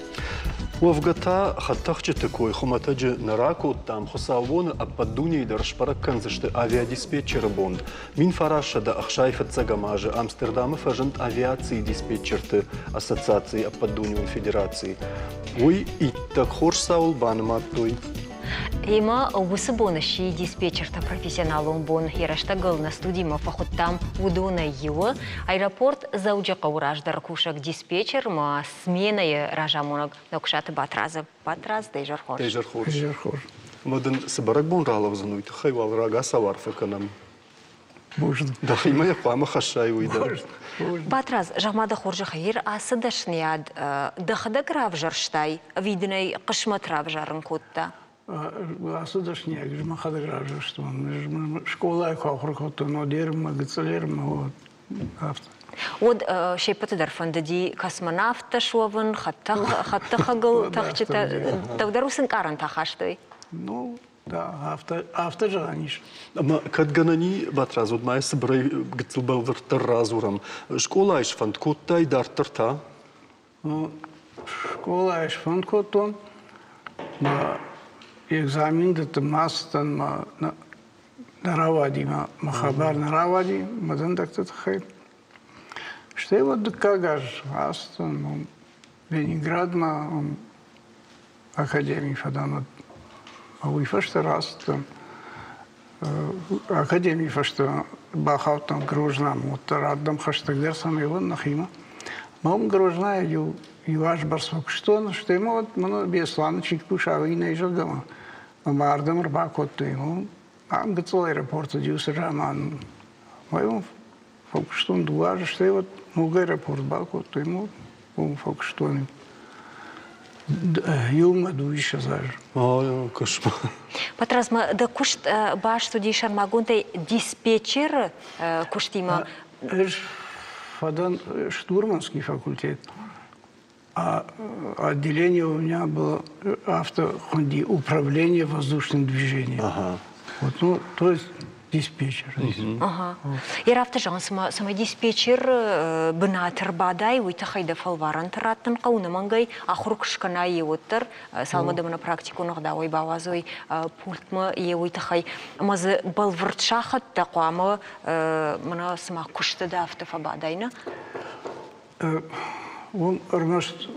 Уӕвгӕ та хӕдтӕхджыты кой хуымӕтӕджы нӕ ракодтам, хуыцаубоны ӕппӕт дунейы дӕр сбӕрӕг кӕндзысты авиадиспетчеры бон. 1965 азы Амстердамы фӕзынд авиацийы диспетчерты ассоциацийы ӕппӕтдунеон федераци. Уый иттӕг хорз цауыл банымадтой. Ӕмӕ уыцы бон сси диспетчерты профессионалон бон. Йӕ рӕстӕгыл нӕ студимӕ фӕхуыдтам уыдонӕй иуы. Аэропорт Дзӕуджыхъӕуы раздӕр кусӕг диспетчер ма сменӕйы разамонӕг Ногсаты Батрадзы. Батрадз, дӕ изӕр хорз. Дӕ изӕр хорз. Изӕр хорз. Ӕмӕ дын цы бӕрӕгбон ралӕудзӕн, уый тыххӕй уал рагацау арфӕ кӕнӕм. Бузныг. Дӕхимӕ йӕ хъуамӕ хӕссай уый дӕр. Батрадз, зӕгъ-ма дӕ хорзӕхӕй, ир ацы дӕсныйад дӕхӕдӕг равзӕрстай ӕви дын ӕй хъысмӕт равзарын кодта? Ацы дӕсныйад ӕз мӕхӕдӕг равзӕрстон. Скъолайы куы ахуыр кодтон, уӕд ермӕ, гыццыл ермӕ, уӕд афтӕ. Уӕд се ппӕты дӕр фӕндыди космонавттӕ суӕвын, хӕдтӕхӕгыл тӕхджытӕ. Дӕу дӕр уыцы ӕнкъарӕнтӕ хастой? Ну, да, афтӕ, афтӕ зӕгъӕн ис. Ӕмӕ кӕд гӕнӕн и, Батрадз, уӕд ма цыбырӕй гыццыл бӕлвырддӕр радзурӕм. Скъолайы сфӕнд кодтай, дарддӕр та? Ну, скъолайы сфӕнд кодтон, мӕ экзамен дӕттынмӕ ацыдтӕн, мӕ нӕ рауади, мӕ хабар нӕ рауади мӕ дӕндӕгты тыххӕй. Стӕй уӕд дыккаг аз ацыдтӕн Ленинградмӕ, академийы фӕдӕн уыд. Уый фӕстӕ рацыдтӕн академийы фӕстӕ бахаудтӕн Грознамӕ, уӕддӕр ардӕм хӕстӕгдӕр цӕмӕй уыд нӕхимӕ. Мӕ уым Грознайы иу иу аз бӕрц фӕкуыстон, стӕй ма уӕд мӕнӕ Беслӕны чи куса, уый нӕй зӕгъгӕ ма. Ӕмӕ ардӕм ӕрбакодтой. Ам гыццыл аэропорт уыди уыцы заман. Уым Фӕкуыстон дыууӕ азы, стӕй уӕд ног аэропорт бакодтой, ӕмӕ уым фӕкуыстон иумӕ дыууиссӕдз азы. Куысмӕ. Батрадз, ма дӕ куыст баст уыди сӕрмагондӕй диспетчеры куыстимӕ? Ӕз фӕдӕн штурманский факультет. А отделение у меня было авто хуынди управление воздушным движением. Ага. Вот, ну, то есть диспетчер. Ага. Йӕ афтӕ зӕгъын, цыма цӕмӕй диспетчер бынаты рбадай, уый тыххӕй дӕ фӕлварӕнты раттын хъӕуы, ӕнӕмӕнгӕй ахуыр куы скӕнай, йе уӕддӕр, цалынмӕ дӕ мӕнӕ практикон ӕгъдауӕй бауадзой пультмӕ, йе уый тыххӕй. Ӕмӕ дзы бӕлвырд сахӕттӕ хъуамӕ мӕнӕ цыма куысты дӕ афтӕ фӕбадай, нӕ? Уым ӕрмӕст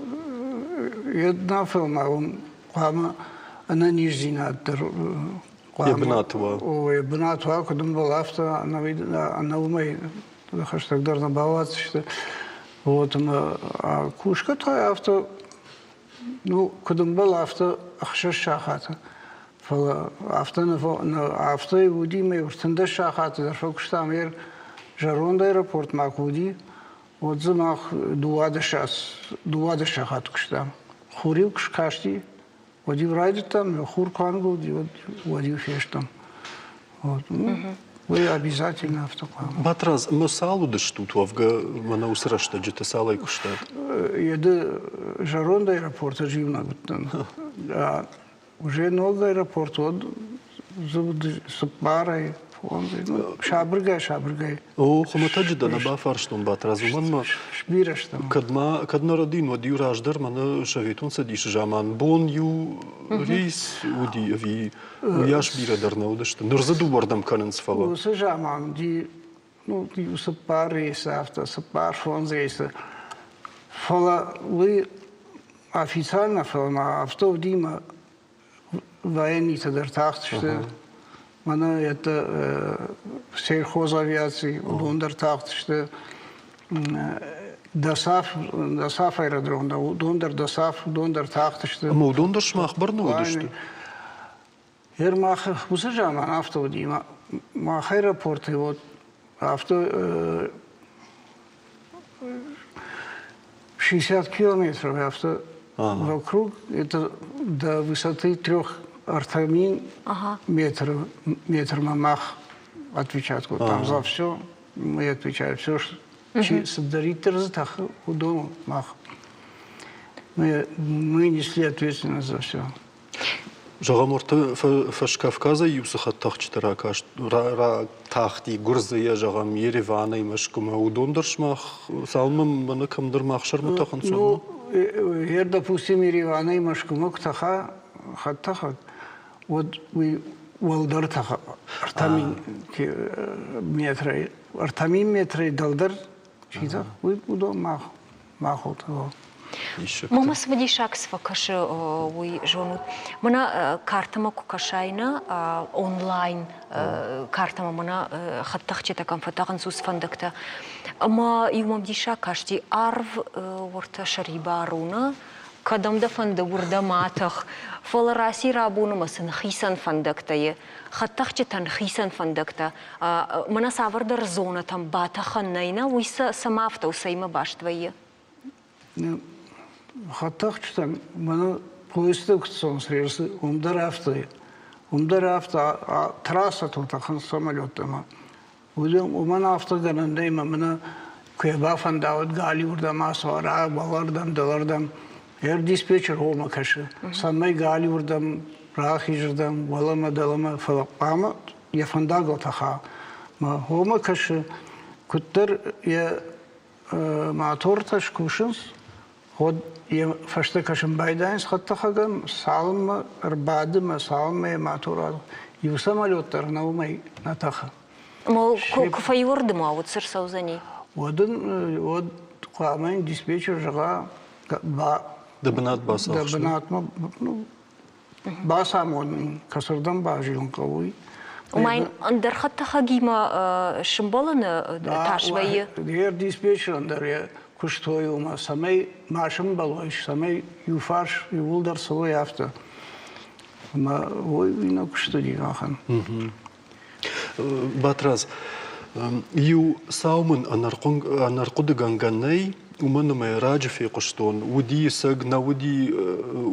йе нафӕлмӕ уым хъуамӕ ӕнӕниздзинад дӕр хъуамӕ йӕ бынаты уа. О, йӕ бынаты уа, куыд ӕмбӕлы, афтӕ ӕнӕ уымӕй хӕстӕгдӕр нӕ бауадздзысты. Вот ӕмӕ кусгӕ та афтӕ, ну, куыд ӕмбӕлы, афтӕ ӕхсӕз сахаты. Фӕлӕ афтӕ нӕ, афтӕ уыди, мӕ 13 сахаты дӕр фӕкуыстам, зӕронд аэропортмӕ куы уыди, Уӕд дзы мах 12 сахат куыстам. Хур-иу куы скасти, уӕд-иу райдыдтам, хур куы аныгуылди, уӕд-иу фестӕм. Вот. Уый обязательно афтӕ хъуамӕ. Батрадз, ӕмӕ цал уыдыстут уӕвгӕ мӕнӕ уыцы рӕстӕджыты цалӕй куыстат? Еды зӕронд аэропорты ӕз иунӕг уыдтӕн. Уже ног аэропорт уӕд дзы цыппарӕй, фондзӕй, ну, сабыргай, сабыргай. О, хуымӕтӕджы дӕ нӕ бафарстон, Батрадз, уымӕн ма сбирӕ стӕм. Кӕд ма, кӕд нӕ рӕдийын, уӕд иу раздӕр мӕнӕ Советон Цӕдисы заман бон иу рейс уыди ӕви уыйас бирӕ дӕр нӕ уыдысты. Ныр дзы дыууӕрдӕм кӕнынц, фӕлӕ. Уыцы заман уыди ну, иу цыппар рейсы, афтӕ цыппар-фондз рейсы. Фӕлӕ уый официально, фӕлӕ ма афтӕ уыди мӕ военныйтӕ дӕр тахтысты. Мӕнӕ это сельхозавиаци, уыдон дӕр тахтысты. Досаф, Досаф аэродром, уыдон дӕр Досаф, уыдон дӕр тахтысты. Ӕмӕ уыдон дӕр сымах бӕрны уыдысты? Гъер мах уыцы заман афтӕ уыди, мах аэропорты вот афтӕ 60 километров афтӕ вокруг, это до высоты трех артамин метров, метрмӕ мах отвечать кодтам за все, мы отвечали все, чи цыдӕриддӕр дзы тӕхы, уыдон мах. Мы, мы несли ответственность за все. Зӕгъӕм, уӕртӕ Фӕскавказӕй иу цы хӕдтӕхджытӕ ратахти Гуырдзыйӕ, зӕгъӕм, Ереванӕй Мӕскуымӕ, уыдон дӕр сымах цалынмӕ мӕнӕ кӕмдӕр мах сӕрмӕ тӕхынц, Ну, Ер, допустим, Ереванӕй Мӕскуымӕ куы тӕха хӕдтӕхӕг, уӕд уый уӕлдӕр тӕхы 3000 метрӕй, 3000 метрӕй дӕлдӕр чи тӕхы, уый уыдон мах махуылты. Мама цымыдисаг цы фӕкӕсы, уый зонут. Мӕнӕ картӕмӕ куы кӕсай нӕ онлайн картӕмӕ мӕнӕ хӕдтӕхджытӕ кӕм фӕтӕхынц уыцы фӕндӕгтӕ. Ӕмӕ иу мӕм диссаг касти, арв уӕртӕ сӕрибар у, нӕ? Кӕдӕм дӕ фӕнды, уырдӕм атӕх. Фӕлӕ раци рабон ӕмӕ сын хицӕн фӕндӕгтӕ и. Хӕдтӕхджытӕн хицӕн фӕндӕгтӕ. Мӕнӕ цавӕрдӕр зонӕтӕм батӕхӕн нӕй, нӕ? Уый сӕ цӕмӕ афтӕ у, цӕимӕ баст вӕййы? Хӕдтӕхджытӕн мӕнӕ поездты куыд цӕуынц рельсы, уым дӕр афтӕ. Уым дӕр афтӕ трассӕтыл тӕхынц самолеттӕ ӕмӕ уымӕн афтӕ гӕнӕн нӕй ӕмӕ мӕнӕ куы йӕ бафӕнда, уӕд галиуырдӕм ацӕуа, уӕлӕрдӕм, дӕлӕрдӕм. Йӕ диспетчер хомӕ кӕсы, цӕмӕй галиуырдӕм, рахизырдӕм, уӕлӕмӕ, дӕлӕмӕ, фӕлӕ хъуамӕ йӕ фӕндагыл тӕха. Мӕ хомӕ кӕсы, куыддӕр йӕ Мотортӕ скусынц, уӕд йӕ фӕстӕ кӕсын байдайынц хӕдтӕхӕгӕн, цалынмӕ ӕрбады мӕ цалынмӕ йӕ мотор иу самолет дӕр нӕ уымӕй нӕ тӕхы. Куы фӕиуырдым уа, уӕд цы рцӕудзӕни? Уӕд ын уӕд хъуамӕ йын диспетчер зӕгъа, Дӕ бынат бацахсдзӕн? Дӕ бынатмӕ ну, бацамонын, кӕцырдӕм базилын хъӕуы, уый. Ома йын ӕндӕр хӕдтӕхӕгимӕ сымбӕлыны тас вӕййы? Йе диспетчерӕн дӕр йӕ куыстой уымӕ, цӕмӕй ма сымбӕлой, цӕмӕй иу фарс иууылдӕр цӕуой афтӕ. Ӕмӕ уый нӕ куыст уыди махӕн. Батрадз, иу цау мын ӕнӕрхъуыдыгӕнгӕ нӕй, уымӕн ӕмӕ раджы фехъуыстон, уыди цӕг, нӕ уыди,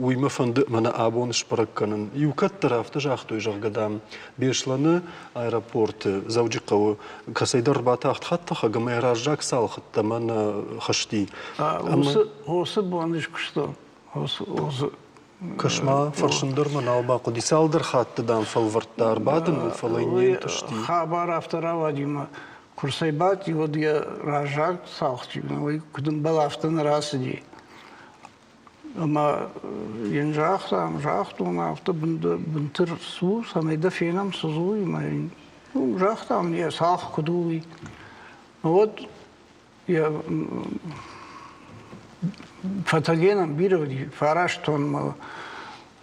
уый мӕ фӕнды мӕнӕ абон сбӕрӕг кӕнын. Иу кӕддӕр афтӕ загътой, зӕгъгӕ, дам, Беслӕны аэропорты Дзӕуджыхъӕуы кӕцӕйдӕр ӕрбатахт хӕдтӕхӕг ӕмӕ йӕ раззаг цалхыдтӕ мӕнӕ хызти. Уыцы бон ис куыстон. Кӕс-ма, фӕрсын дӕр мӕ нал бахъуыди. Цалдӕр хатты, дам, фӕлвӕрдта ӕрбадыныл, фӕлӕ йын не нтысти. Хабар афтӕ рауади мӕ куы рцӕйбадти, уӕд йӕ раззаг цалх чи уый куыд ӕмбӕлы, афтӕ нӕ рацыди. Ӕмӕ йын загътам, загътон, афтӕ бынты цу, цӕмӕй дӕ фенӕм, цы дзы уый. Ӕмӕ йын загътам, йӕ цалх куыд у, уый. Уӕд йӕ фӕтӕгенӕн бирӕ уыди, фараст тоннмӕ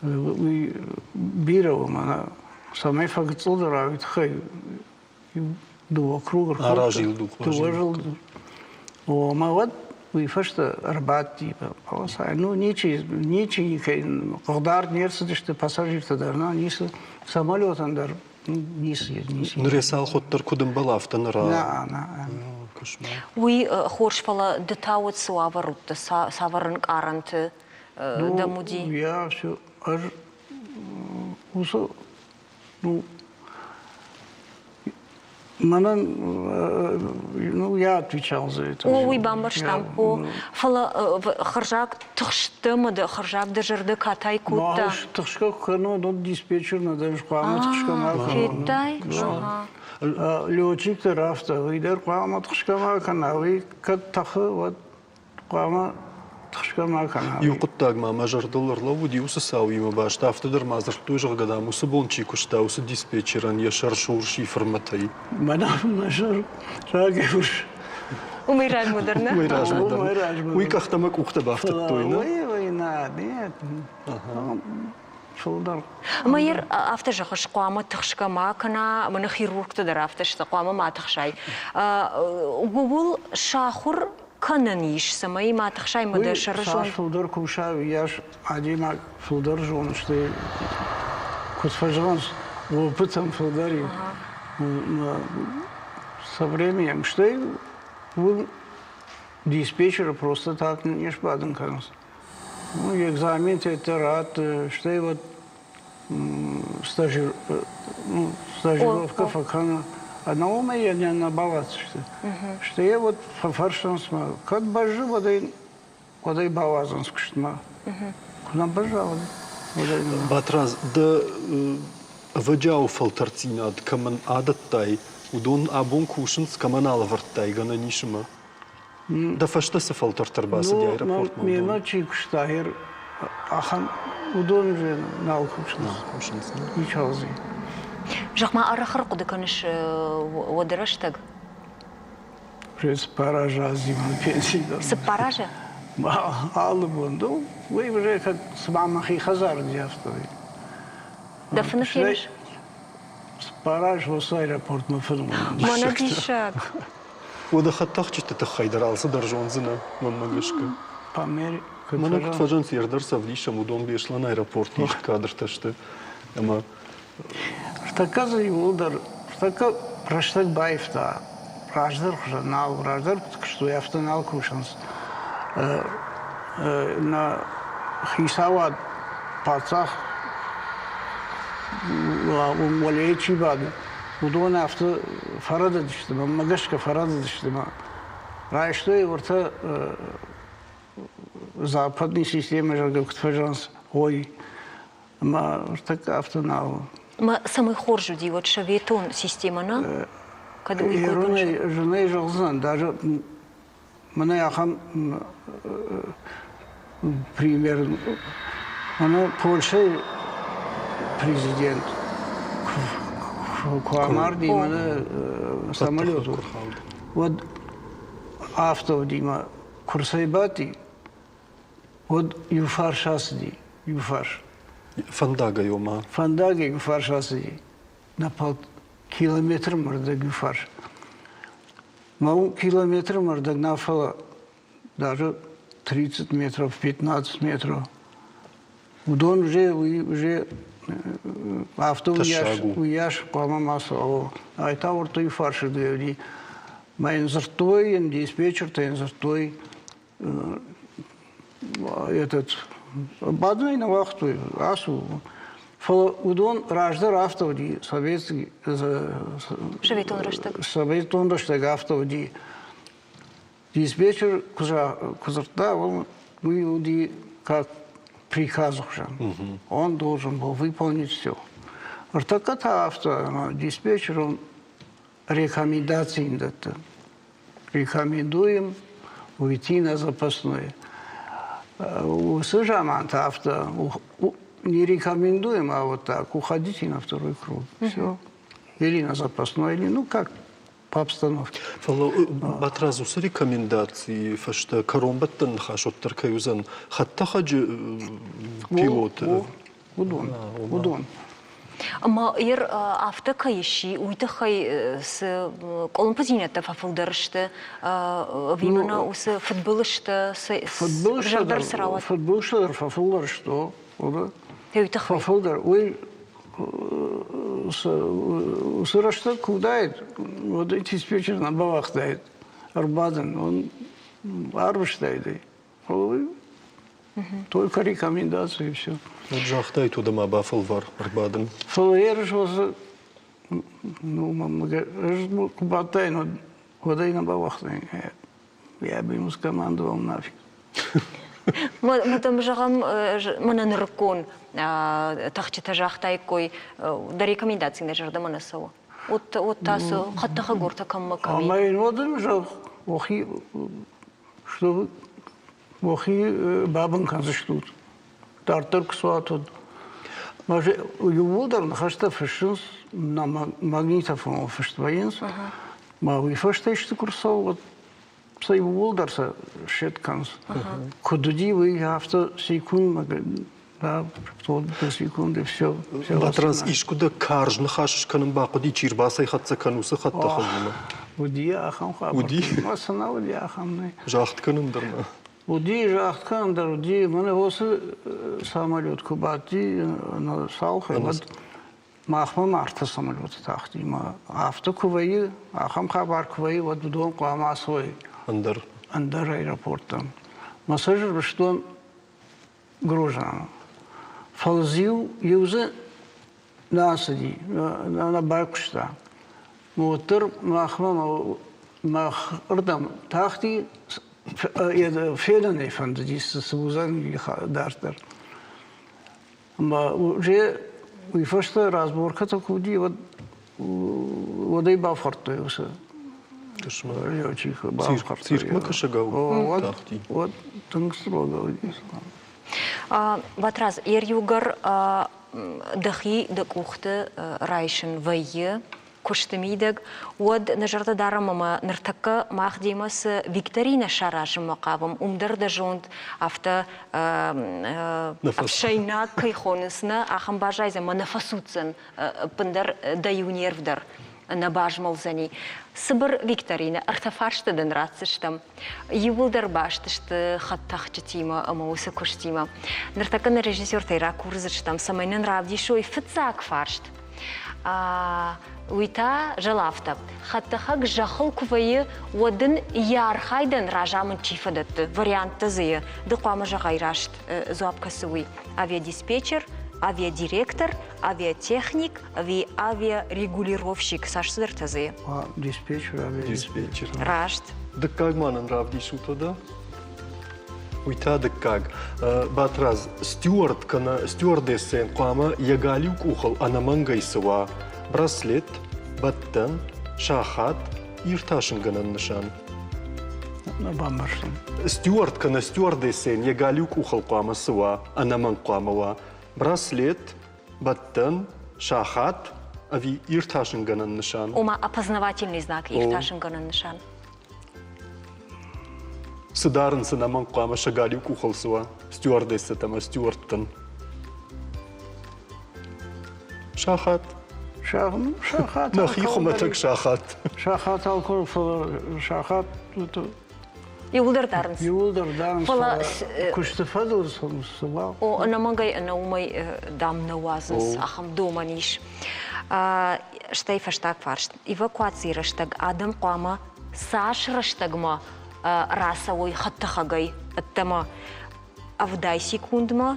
уый бирӕ у, мӕнӕ цӕмӕй фӕгыццылдӕр уа, уый тыххӕй дыууӕ круг Аразилдух. Дыууӕ зылд. Омӕ уӕд уый фӕстӕ ӕрбадти полосайы. Ну, ничи, ничи никӕй хъыгдард не рцыдысты пассажиртӕ дӕр, на, ницы, самолетӕн дӕр ницы, ницы. Ныр йӕ цалхуыд дӕр куыд ӕмбӕлы, афтӕ ныр. На, на. Уый хорз, фӕлӕ ды та уӕд цы уавӕр уыдтӕ, цавӕр ӕнкъарӕнты дӕм уыди? Я все, ӕз уыцы ну, мӕнӕн ну, я отвечал за это. О, уый бамбӕрстам, о. Фӕлӕ хӕрзаг тыхсттӕ ӕмӕ дӕ хӕрзаг дӕ зӕрдӕ катай кодта. Тыхсгӕ куы кӕнон, уӕд диспетчер нӕ дӕр хъуамӕ тыхсгӕ ма кӕнон. Федтай? Летчик дӕр афтӕ, уый дӕр хъуамӕ тыхсгӕ ма кӕна, уый кӕд тӕхы, уӕд хъуамӕ тыхсгӕ ма кӕна. Иу хъуыддаг ма мӕ зӕрдыл ӕрлӕууыди уыцы цауимӕ баст, афтӕ дӕр ма дзырдтой, зӕгъгӕ, дам, уыцы бон чи куыста, уыцы диспетчерӕн йӕ сӕр сурс и фырмӕтӕй. Мӕнӕ мӕ сӕр рагӕй урс. Уымӕй размӕ дӕр нӕ? Уымӕй размӕ дӕр. Уый къӕхтӕ мӕ къухтӕ бафтыдтой, нӕ? Уый, уый, нӕ, нет. Фылдӕр. Ӕмӕ афтӕ зӕгъыс, хъуамӕ тыхсгӕ ма кӕна, мӕнӕ хирургтӕ дӕр афтӕ сты, хъуамӕ ма тыхсай. Ууыл сахуыр кӕнӕн ис, цӕмӕй ма тыхсай ӕмӕ дӕ сӕры зон. Цас фылдӕр куса, уыйас адӕймаг фылдӕр зоны, стӕй куыд фӕзӕгъынц, опытӕн фылдӕр и. Со временем, стӕй уым диспетчеры просто так не сбадын кӕнынц. Ну, экзаментӕ ратт, стӕй вот стажир, ну, стажировка фӕкӕны. Ӕнӕ уымӕй йӕ нӕ бауадздзысты. Стӕй йӕ вот фӕфӕрсынц мӕ, кӕд бӕззы, уӕд ӕй, уӕд ӕй бауадзынц куыстмӕ. Куы нӕ бӕзза, уӕд уӕд ӕй нӕ. Батрадз, дӕ ӕвӕджиауы фӕлтӕрддзинад кӕмӕн адӕттай, уыдон абон кусынц, кӕмӕн алӕвӕрдтай, гӕнӕн ис ӕмӕ? Дӕ фӕстӕ цы фӕлтӕртӕ ӕрбацыди аэропортмӕ? Мемӕ чи куыста, ахӕм уыдон уже нал кусынц. Нал кусынц. Ничал зи. Зӕгъ-ма, арӕх ӕрхъуыды кӕныс уӕды рӕстӕг? Уже цыппар азы азимӕ пенси дӕр. Цыппар азы? Алы бон. Ну, уый уже как цыма мӕхи хӕдзары уыди, афтӕ. Дӕ фыны феныс? Цыппар азы уыцы аэропортмӕ фын Мӕнӕ диссаг! Уӕдӕ хӕдтӕхджыты тыххӕй дӕр алцыдӕр зондзынӕ, мӕнмӕ гӕсгӕ. Мӕнӕ куыд фӕзӕнц, ӕрдӕр сӕвдисӕм, уыдон Беслӕны аэропорты ист кадртӕ сты. Ӕмӕ Ныртӕккӕ дзы иууылдӕр, ныртӕккӕ рӕстӕг баивта. Раздӕр хуызӕн нал, раздӕр куыд куыстой, афтӕ нал кусынц. Нӕ хицауад, паддзах уым уӕлейы чи бады, уыдон афтӕ фӕрӕдыдысты, мӕнмӕ гӕсгӕ фӕрӕдыдысты мӕ райстой уӕртӕ западный системӕ, зӕгъгӕ, куыд фӕзӕгъынц, ой, ӕмӕ ныртӕккӕ афтӕ нал у. Ӕмӕ цӕмӕй хорз уыди уӕд советон системӕ, нӕ? Кӕд уый кой Иронӕй зынӕй зӕгъдзынӕн, даже мӕнӕ ахӕм пример, мӕнӕ Польшӕйы президент куы амарди, мӕнӕ самолет, уӕд афтӕ уыди мӕ куы рцӕйбадти, уӕд иу фарс ацыди, иу фарс. Фӕндагӕй ома? Фӕндагӕй иу фарс ацыди. На километр мӕрдӕг иу фарс. Ма километр мӕрдӕг нӕ, фӕлӕ даже 30 метров, 15 метров. Уыдон уже, уый уже афтӕ уыйас хъуамӕ ма цӕуа. Ай та уӕртӕ иу фарсырдыгӕй уыди. Мӕ йын дзырдтой, йын диспетчертӕ йын дзырдтой, этот бадынӕй нӕ уагътой, ацу. Фӕлӕ уыдон раздӕр афтӕ уыди, советский Советон рӕстӕг. Советон рӕстӕг афтӕ уыди. Диспетчер куы дзырдта, уый уыди как приказ хуызӕн. Он должен был выполнить все. Ӕртӕккӕ та афтӕ, диспетчер он рекомендаци им дӕтты. Рекомендуем уйти на запасной. Уыцы заманты афтӕ не рекомендуем, а вот так, уходите на второй круг. Все. Или на запасной, или ну как по обстановке. Фӕлӕ Батрадз уыцы рекомендацийы фӕстӕ кӕронбӕттӕн ныхас уӕддӕр кӕй уыдзӕн хӕдтӕхӕджы пилоты? Уыдон, уыдон. Ӕмӕ ер афтӕ кӕй сси, уый тыххӕй цы къуылымпыдзинӕдтӕ фӕфылдӕр сты, ӕви мӕнӕ уыцы фыдбылызтӕ зӕрдӕр цы рауад? Фыдбылызтӕ дӕр фӕфылдӕр сты, уый тыххӕй? Фӕфылдӕр. Уый уыцы рӕстӕг куы уыдаид, уӕд ӕй диспетчер нӕ бауагътаид ӕрбадын, он арвыстаид ӕй. Фӕлӕ уый только рекомендации и все. Вот загътай, уӕдӕ ма бафӕлвар ӕрбадын. Фӕлӕ ерыс уыцы ну, ӕз куы бадтаин, уӕд ӕй нӕ бауагътаин. Я бы ему скомандовал нафиг. Мы там зӕгъӕм, мӕнӕ нырыккон тӕхджытӕ загътаиккой, дӕ рекомендаци нӕ зӕрдӕмӕ нӕ цӕуы. Вот, вот та цы хӕдтӕхӕгортӕ кӕммӕ кӕм Ӕмӕ йын уӕд ын зӕгъ, охи, что уӕхи бабын кӕндзыстут. Дарддӕр куы цуат, уӕд. Иууылдӕр ныхӕстӕ фыссынц, на магнитофоныл фыст вӕййынц. Ма уый фӕстӕ исты куы рцӕуы, уӕд сӕ иууылдӕр сӕ сет кӕнынц. Куыд уыди, уый афтӕ секундмӕ да, до секунды все. Батрадз, искуы дӕ карз ныхас скӕнын бахъуыди, чи рбацӕйхӕццӕ кӕн, уыцы хӕдтӕхӕгимӕ? Уыди ахӕм хабар. Уыди? Ма цы нӕ уыди ахӕм нӕ. Загъд кӕнын дӕр нӕ. Уыди, загъд кӕнын дӕр уыди. Мӕнӕ уыцы самолет куы бадти нӕ цалхӕй, уӕд махмӕ ма ӕртӕ самолеты тахти. Мӕ афтӕ куы вӕййы, ахӕм хабар куы вӕййы, уӕд уыдон хъуамӕ ацӕуой ӕндӕр ӕндӕр аэропорттӕм. Мӕ сӕ рвыстон Грозаны. Фӕлӕ дзы иу дзы нӕ ацыди, нӕ байхъуыста. Уӕддӕр махмӕ махырдӕм тахти, фенын ӕй фӕндыди, цы уыдзӕн дарддӕр. Ӕмӕ уже уый фӕстӕ разборкӕтӕ куы уыди, уӕд уӕд ӕй бафхӕрдтой уыцы. Летчик бафхӕрдта. Циркмӕ кӕсӕгау тахти. Уӕд тынг строго уыдис. Батрадз, иугӕр дӕхи дӕ къухты райсын вӕййы куысты мидӕг, уӕд нӕ зӕрдӕ дарӕм ӕмӕ ныртӕккӕ мах демӕ цы викторинӕ саразынмӕ хъавӕм, уым дӕр дӕ зонд афтӕ ӕфсӕйнаг кӕй хонынц, нӕ ахӕм баззайдзӕн ӕмӕ нӕ фӕцуддзӕн ӕппындӕр дӕ иу нерв дӕр нӕ базмӕлдзӕни. Цыбыр викторинӕ ӕртӕ фарсты дын ратдзыстӕм. Иууылдӕр баст сты хӕдтӕхджытимӕ ӕмӕ уыцы куыстимӕ. Ныртӕккӕ нӕ режиссертӕй ракурдзыстӕм, цӕмӕй нын равдисой фыццаг фарст. Уый та зӕлӕфтӕ. Хӕдтӕхӕг зӕххыл куы вӕййы, уӕд ын йӕ архайдӕн разамынд чи фӕдӕтты, варианттӕ дзы и. Ды хъуамӕ зӕгъай раст дзуапп кӕцы уый. Авиадиспетчер, авиадиректор, авиатехник ӕви авиарегулировщик цас цыдӕртӕ дзы и? Диспетчер, Диспетчер. Раст. Дыккаг ма нын равдисут уӕдӕ. Уый та дыккаг. Батрадз, стюард кӕнӕ стюардессӕйӕн хъуамӕ йӕ галиу къухыл ӕнӕмӕнгӕй цы уа? Браслет, бӕттӕн, сахат, иртасынгӕнӕн нысан. Нӕ бамбӕрстон. Стюард кӕнӕ стюардессӕйӕн йӕ галиу къухыл хъуамӕ цы уа? Ӕнӕмӕнг хъуамӕ уа. Браслет, бӕттӕн, сахат ӕви иртасынгӕнӕн нысан? Ома опознавательный знак иртасынгӕнӕн нысан. Цы дарынц ӕнӕмӕнг хъуамӕ сӕ галиу къухыл цы уа стюардессӕтӕ ӕмӕ стюардтӕн? Сахат. Сахат. Нӕхи хуымӕтӕг сахат. Сахат алкӕуыл, фӕлӕ сахат Иууылдӕр дарынц. Иууылдӕр дарынц, фӕлӕ куысты фӕдыл цы уа. О, ӕнӕмӕнгӕй ӕнӕ уымӕй, дам, нӕ уадзынц, ахӕм домӕн ис. Стӕй фӕстаг фарст. Эвакуацийы рӕстӕг адӕм хъуамӕ цас рӕстӕгмӕ рацӕуой хӕдтӕхӕгӕй ӕддӕмӕ? 70 секундмӕ,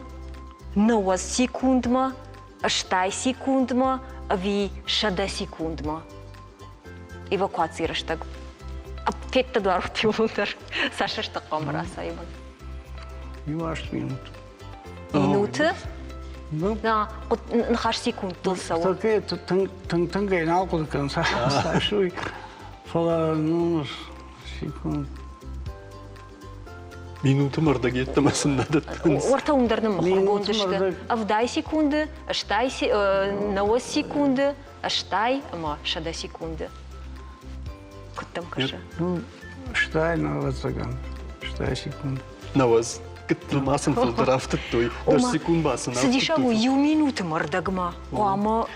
90 секундмӕ, 80 секундмӕ ӕви 100 секундмӕ? Эвакуацийы рӕстӕг феддӕдуар иууылдӕр цас рӕстӕг хъуамӕ рацӕуой? Иу аст минут. Минуты? Ныхас секундтыл цӕуы. Тынг тынгӕй нал хъуыды кӕнын цас уый. Фӕлӕ, ну, секунд. Минуты мӕрдӕг йеддӕмӕ сын нӕ дӕттынц. Уӕртӕ уым дӕр ныммыхуыргонд сты. 70 секунды, 80 секунды, 80 ӕмӕ 100 секунды. Куыд дӕм кӕсы? Ну, стай, ӕвӕццӕгӕн, стай секунд. Науӕдз, гыццыл ма сын фылдӕр афтыдтой, дӕс секунд ба сын Цы диссаг у, иу минуты мӕрдӕгмӕ хъуамӕ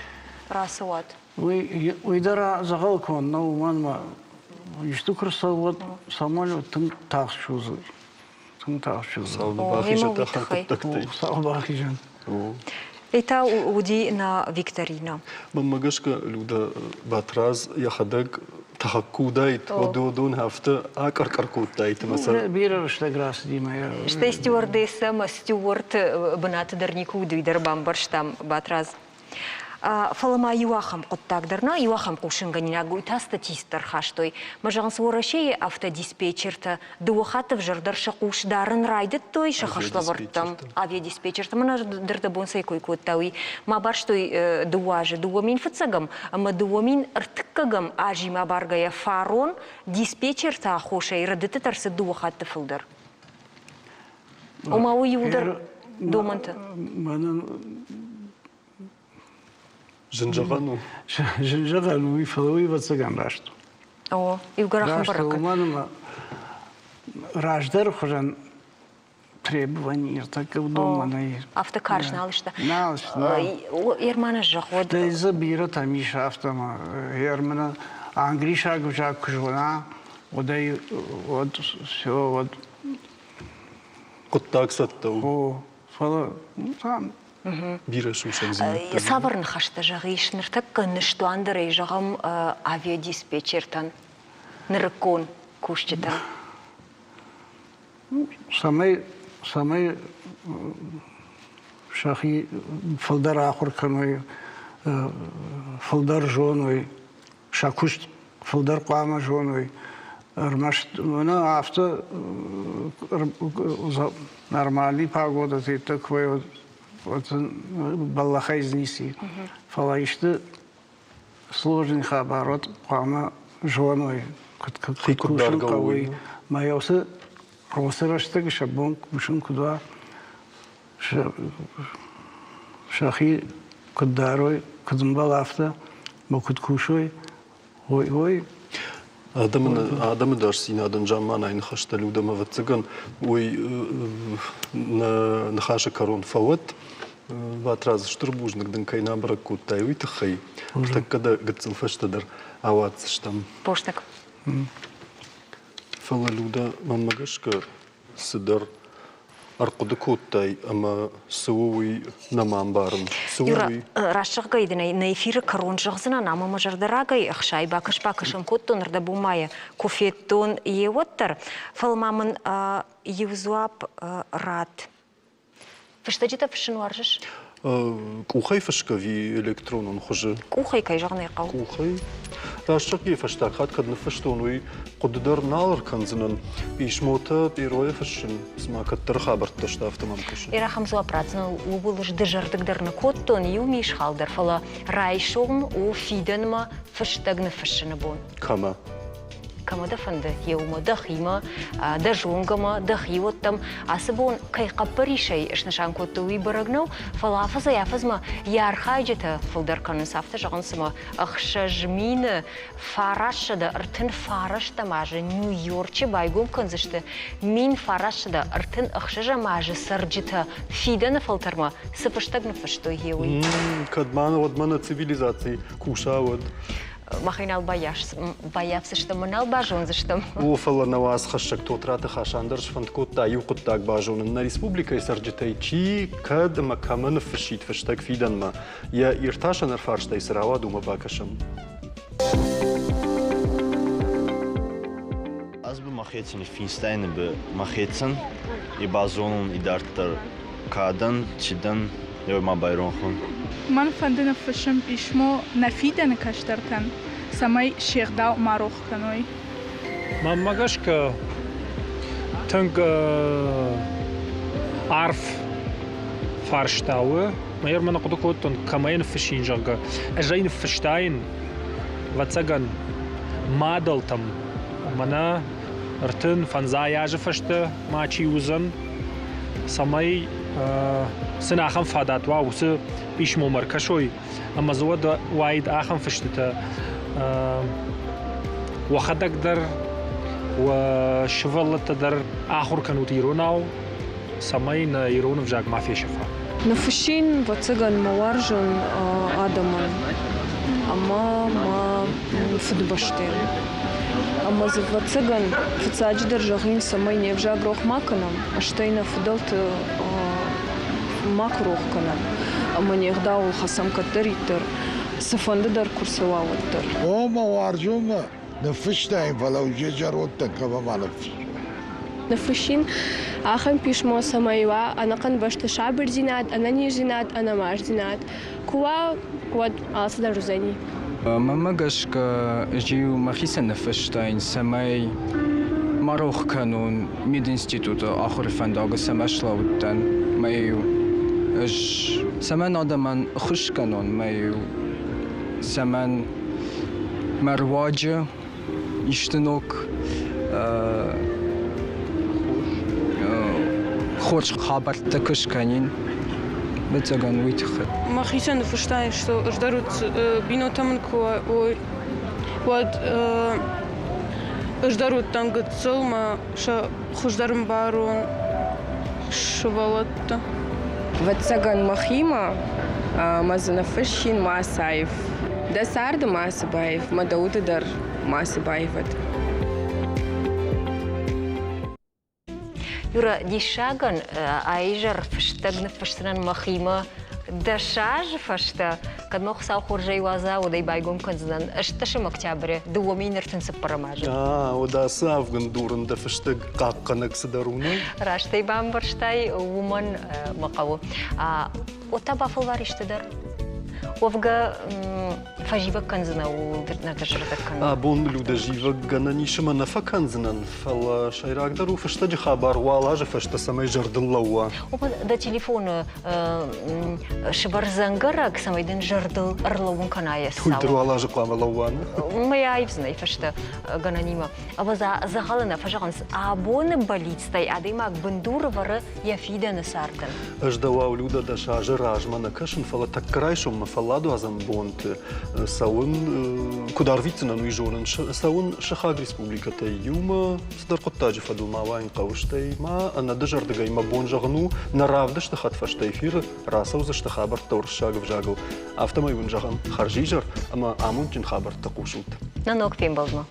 рацӕуат. Уый, уый дӕр дзӕгъӕл конд нӕу, уымӕн ӕмӕ исты куы рцӕуы, уӕд самолет тынг тагъд судзы. Тынг тагъд судзы. Хуыцау нӕ бахизӕд ахӕм хъуыддӕгтӕй. Хуыцау бахизӕд. И та уыди нӕ викторина. Мӕнмӕ гӕсгӕ, Люда, Батрадз йӕхӕдӕг тӕхӕг куы уыдаид, уӕд уыдон афтӕ акъӕр-къӕр кодтаид ӕмӕ сӕ... Бирӕ рӕстӕг рацыди мӕ... Стӕй стюардессӕ ӕмӕ стюард бынаты дӕр никуы уыд, уый дӕр бамбӕрстам, Батрадз. Фӕлӕ ма иу ахӕм хъуыддаг дӕр нӕ, иу ахӕм хъусынгӕнинаг, уый та статисттӕ ӕрхастой. Мӕ зӕгъынц, Уӕрӕсейы автодиспетчертӕ дыууӕ хатты ӕвзӕрдӕр сӕ хъус дарын райдыдтой сӕ хӕслӕвӕрдтӕм. Авиадиспетчертӕ мӕнӕ дӕрдӕбон цӕй кой кодта, уый ма барстой дыууӕ азы, 2000 фыццӕгӕм ӕмӕ 2000 ӕртыккӕгӕм азимӕ баргӕйӕ фарон диспетчерты аххосӕй рӕдыдтытӕ ӕрцыд дыууӕ хатты фылдӕр. Ома уый иуылдӕр домӕнтӕ. Мӕнӕн Зын зӕгъӕн у. Зын зӕгъӕн у, фӕлӕ уый ӕвӕццӕгӕн раст у. О, иугӕр ахӕм Раст у, уымӕн ӕмӕ раздӕры хуызӕн требовани ныртӕккӕ уыдонмӕ нӕй. Афтӕ карз нал сты. Нал сты. Ерманы зӕгъ, уӕд... Стӕй дзы бирӕтӕм ис афтӕ ӕмӕ Ерманы англисаг ӕвзаг куы зона, уӕд ӕй уӕд все, уӕд Хъуыддаг цӕттӕ у. О, фӕлӕ там Бирӕ сусӕгдзинӕдтӕ. Цавӕр ныхӕстӕ зӕгъис ныртӕккӕ ныстуандӕрӕй зӕгъӕм авиадиспетчертӕн, нырыккон кусджытӕн? Цӕмӕй, цӕмӕй сӕхи фылдӕр ахуыр кӕной, фылдӕр зоной, сӕ куыст фылдӕр хъуамӕ зоной. Ӕрмӕст мӕнӕ афтӕ нормальный погода теттӕ куы уӕд бӕллӕхӕй ницы. Фӕлӕ исты сложный хабар уӕд хъуамӕ зоной. Куыд кусын хъӕуы, мӕ уыцы уыцы рӕстӕг сӕ бон кусын куыд уа, сӕхи куыд дарой, куыд ӕмбӕлы, афтӕ, мӕ куыд кусой, ой, ой. Адӕмы дӕсдзинадӕн замманайы ныхӕстӕ Людӕм, ӕвӕццӕгӕн, уый нӕ ныхасы кӕрон фӕуӕд. Батрадз, стыр бузныг дын кӕй нӕ бӕрӕг кодтай, уый тыххӕй. Ныртӕккӕ дӕ гыццыл фӕстӕдӕр ауадздзыстӕм. Бузныг. Фӕлӕ, Людӕ, мӕнмӕ гӕсгӕ, цыдӕр ӕрхъуыды кодтай ӕмӕ цы у, уый нӕма ӕмбарын. Цы у Юра, уый? Раст зӕгъгӕй дын ӕй нӕ эфиры кӕрон зӕгъдзынӕн, ӕмӕ мӕ зӕрдӕ рагӕй ӕхсай бакӕс-бакӕсӕн кодтон ӕрдӕбонмӕйы, куы федтон йе уӕддӕр, фӕлӕ ма мын иу дзуапп ратт. Фыстӕджытӕ фыссын уарзыс? Къухӕй фысгӕ ӕви электронон хуызы? Къухӕй, кӕй зӕгъын ӕй хъӕуы. Къухӕй. Раст зӕгъгӕйӕ фӕстаг хатт кӕд ныффыстон, уый хъуыды дӕр нал ӕркӕндзынӕн. Писмотӕ пъеройӕ фыссын, цыма кӕддӕры хабӕрттӕ сты, афтӕ мӕм кӕсы. Ахӕм дзуапп ратдзынӕн, ууыл ӕз дызӕрдыг дӕр нӕ кодтон, иу мисхал дӕр, фӕлӕ райсом у фидӕнмӕ фыстӕг ныффыссыны бон. Кӕмӕ? Кӕмӕ дӕ фӕнды, еумӕ дӕхимӕ, дӕ зонгӕмӕ, дӕ хиуӕттӕм. Ацы бон кӕй хъӕппӕрисӕй снысан кодтой, уый бӕрӕг нӕу, фӕлӕ афӕдзӕй-афӕдзмӕ йӕ архайджытӕ фылдӕр кӕнынц. Афтӕ зӕгъынц, цыма 6939 азы Нью-Йорчы байгом кӕндзысты 1936 азы цӕрджытӕ фидӕны фӕлтӕрмӕ цы фыстӕг ныффыстой, гъе уый. Кӕд ма уӕдмӕ нӕ цивилизаци куса, уӕд. Махӕй нал баййафдзыстӕм ӕмӕ нал базондзыстӕм. О, фӕлӕ нӕ уацхӕссӕг Тотраты Хасан дӕр сфӕнд кодта иу хъуыддаг базонын. Нӕ республикӕйы цӕрджытӕй чи, кӕд ӕмӕ кӕмӕ ныффыссид фыстӕг фидӕнмӕ, йӕ иртасӕн ӕрфарстӕй цы рауад, уымӕ бакӕсӕм. Ӕз ба мӕхецӕн финстайнӕ ба мӕхецӕн и базонун идарддӕр ка дӕн, ци дӕн, еуей ма байронх ун. Мӕн фӕнды ныффыссын писмо нӕ фидӕны кӕстӕртӕн, цӕмӕй се гъдау ма рох кӕной. Мӕнмӕ гӕсгӕ, тынг арф фарста у. Мӕ мӕ хъуыды кодтон, кӕмӕй ныффыссин, зӕгъгӕ. Ӕз ӕй ныффыстаин, ӕвӕццӕгӕн, мадӕлтӕм. Мӕнӕ 35 азы фӕстӕ ма чи уыдзӕн, цӕмӕй сын ахӕм фадат уа, уыцы писмомӕ ӕркӕсой ӕмӕ дзы уӕд уаид ахӕм фыстытӕ. Уӕхӕдӕг дӕр, уӕ сывӕллӕттӕ дӕр ахуыр кӕнут иронау, цӕмӕй нӕ ирон ӕвзаг ма фесӕфа. Ныффыссин, ӕвӕццӕгӕн, мӕ уарзон адӕмӕн ӕмӕ мӕ фыдыбӕстӕйӕн. Ӕмӕ дзы, ӕвӕццӕгӕн, фыццаджыдӕр зӕгъин, цӕмӕй не взаг рох ма кӕнӕм, стӕй нӕ фыдӕлты макуы рох кӕнӕм ӕмӕ не гъдауыл хӕцӕм кӕддӕриддӕр, цыфӕнды дӕр куы рцӕуа, уӕддӕр. О, мӕ уарзонмӕ ныффыстаин, фӕлӕ уже зӕрондтӕн кӕмӕ ма ныффыссон. Ныффыссин ахӕм писмо, цӕмӕй уа ӕнӕхъӕн бӕсты сабырдзинад, ӕнӕниздзинад, ӕнӕмаздзинад. Куы уа, уӕд алцыдӕр уыдзӕни. Мӕнмӕ гӕсгӕ, ӕз-иу мӕхицӕн ныффыстаин, цӕмӕй ма рох кӕнон мединституты ахуыры фӕндагыл цӕмӕ слӕудтӕн, мӕ-иу ӕз цӕмӕн адӕмӕн ӕххуыс кӕнон, мӕ-иу цӕмӕн мӕ руаджы исты ног хорз хабӕрттӕ куы скӕнин, ӕвӕццӕгӕн, уый тыххӕй. Мӕхицӕн ныффыстаин, что ӕз дӕр бинонтӕ мын куы уой, уӕд ӕз дӕр уыдтӕн гыццыл, мӕ сӕ хуыздӕр ӕмбарон сывӕллӕттӕ. Ӕвӕццӕгӕн, мӕхимӕ мӕ дзы ныффыссин мацы аив. Дӕ царды мацы баив, мӕ дӕ уды дӕр мацы баивӕд. Юра, диссагӕн аизӕр фыстӕг ныффысдзынӕн мӕхимӕ 10 азы фӕстӕ, кӕд мӕ Хуыцау хорзӕй уадза, уӕд ӕй байгом кӕндзынӕн 18 октябры 2034 азы. А, уӕд ацы авгын дурын дӕ фыстӕг хъахъхъӕнӕг цыдӕр у, нӕ? Раст ӕй бамбӕрстай, уымӕн мӕ хъӕуы. Уӕд та бафӕлвар исты дӕр. Уӕвгӕ, Фӕзивӕг кӕндзынӕ ууыл нӕ дызӕрдыг кӕнын. Абон Людӕ зивӕггӕнӕн ис ӕмӕ нӕ фӕкӕндзынӕн, фӕлӕ сӕйрагдӕр у фыстӕджы хабар уал азы фӕстӕ цӕмӕй зӕрдыл лӕууа. Уымӕн дӕ телефоны сывӕр дзӕнгӕрӕг, цӕмӕй дын зӕрдыл ӕрлӕууын кӕна йӕ Уый дӕр уал азы хъуамӕ лӕууа. Мӕ аивдзынӕй фӕстӕ гӕнӕнимӕ. Ӕвӕдза, дзӕгъӕлы нӕ фӕзӕгъынц, абоны бӕллицтӕй адӕймаг бындур ӕвӕры йӕ фидӕны цардӕн. Ӕз дӕуау, Людӕ, дӕс азы размӕ нӕ кӕсын, фӕлӕ тӕккӕ райсоммӕ фӕлладуадзӕн бонты цӕуын, куыд арвитдзынӕн, уый зонын. Цӕуын сыхаг республикӕтӕй иумӕ цыдӕр хъуыддаджы фӕдыл ма уайын хъӕуы, стӕй ма ӕнӕдызӕрдыгӕй мӕ бон зӕгъын у, нӕ равдысты хӕдфӕстӕ эфиры рацӕудзысты хабӕрттӕ уырыссаг ӕвзагыл. Афтӕмӕй уын зӕгъӕм хӕрзизӕр ӕмӕ амондджын хабӕрттӕ хъусут. Нӕ ног фембӕлдмӕ.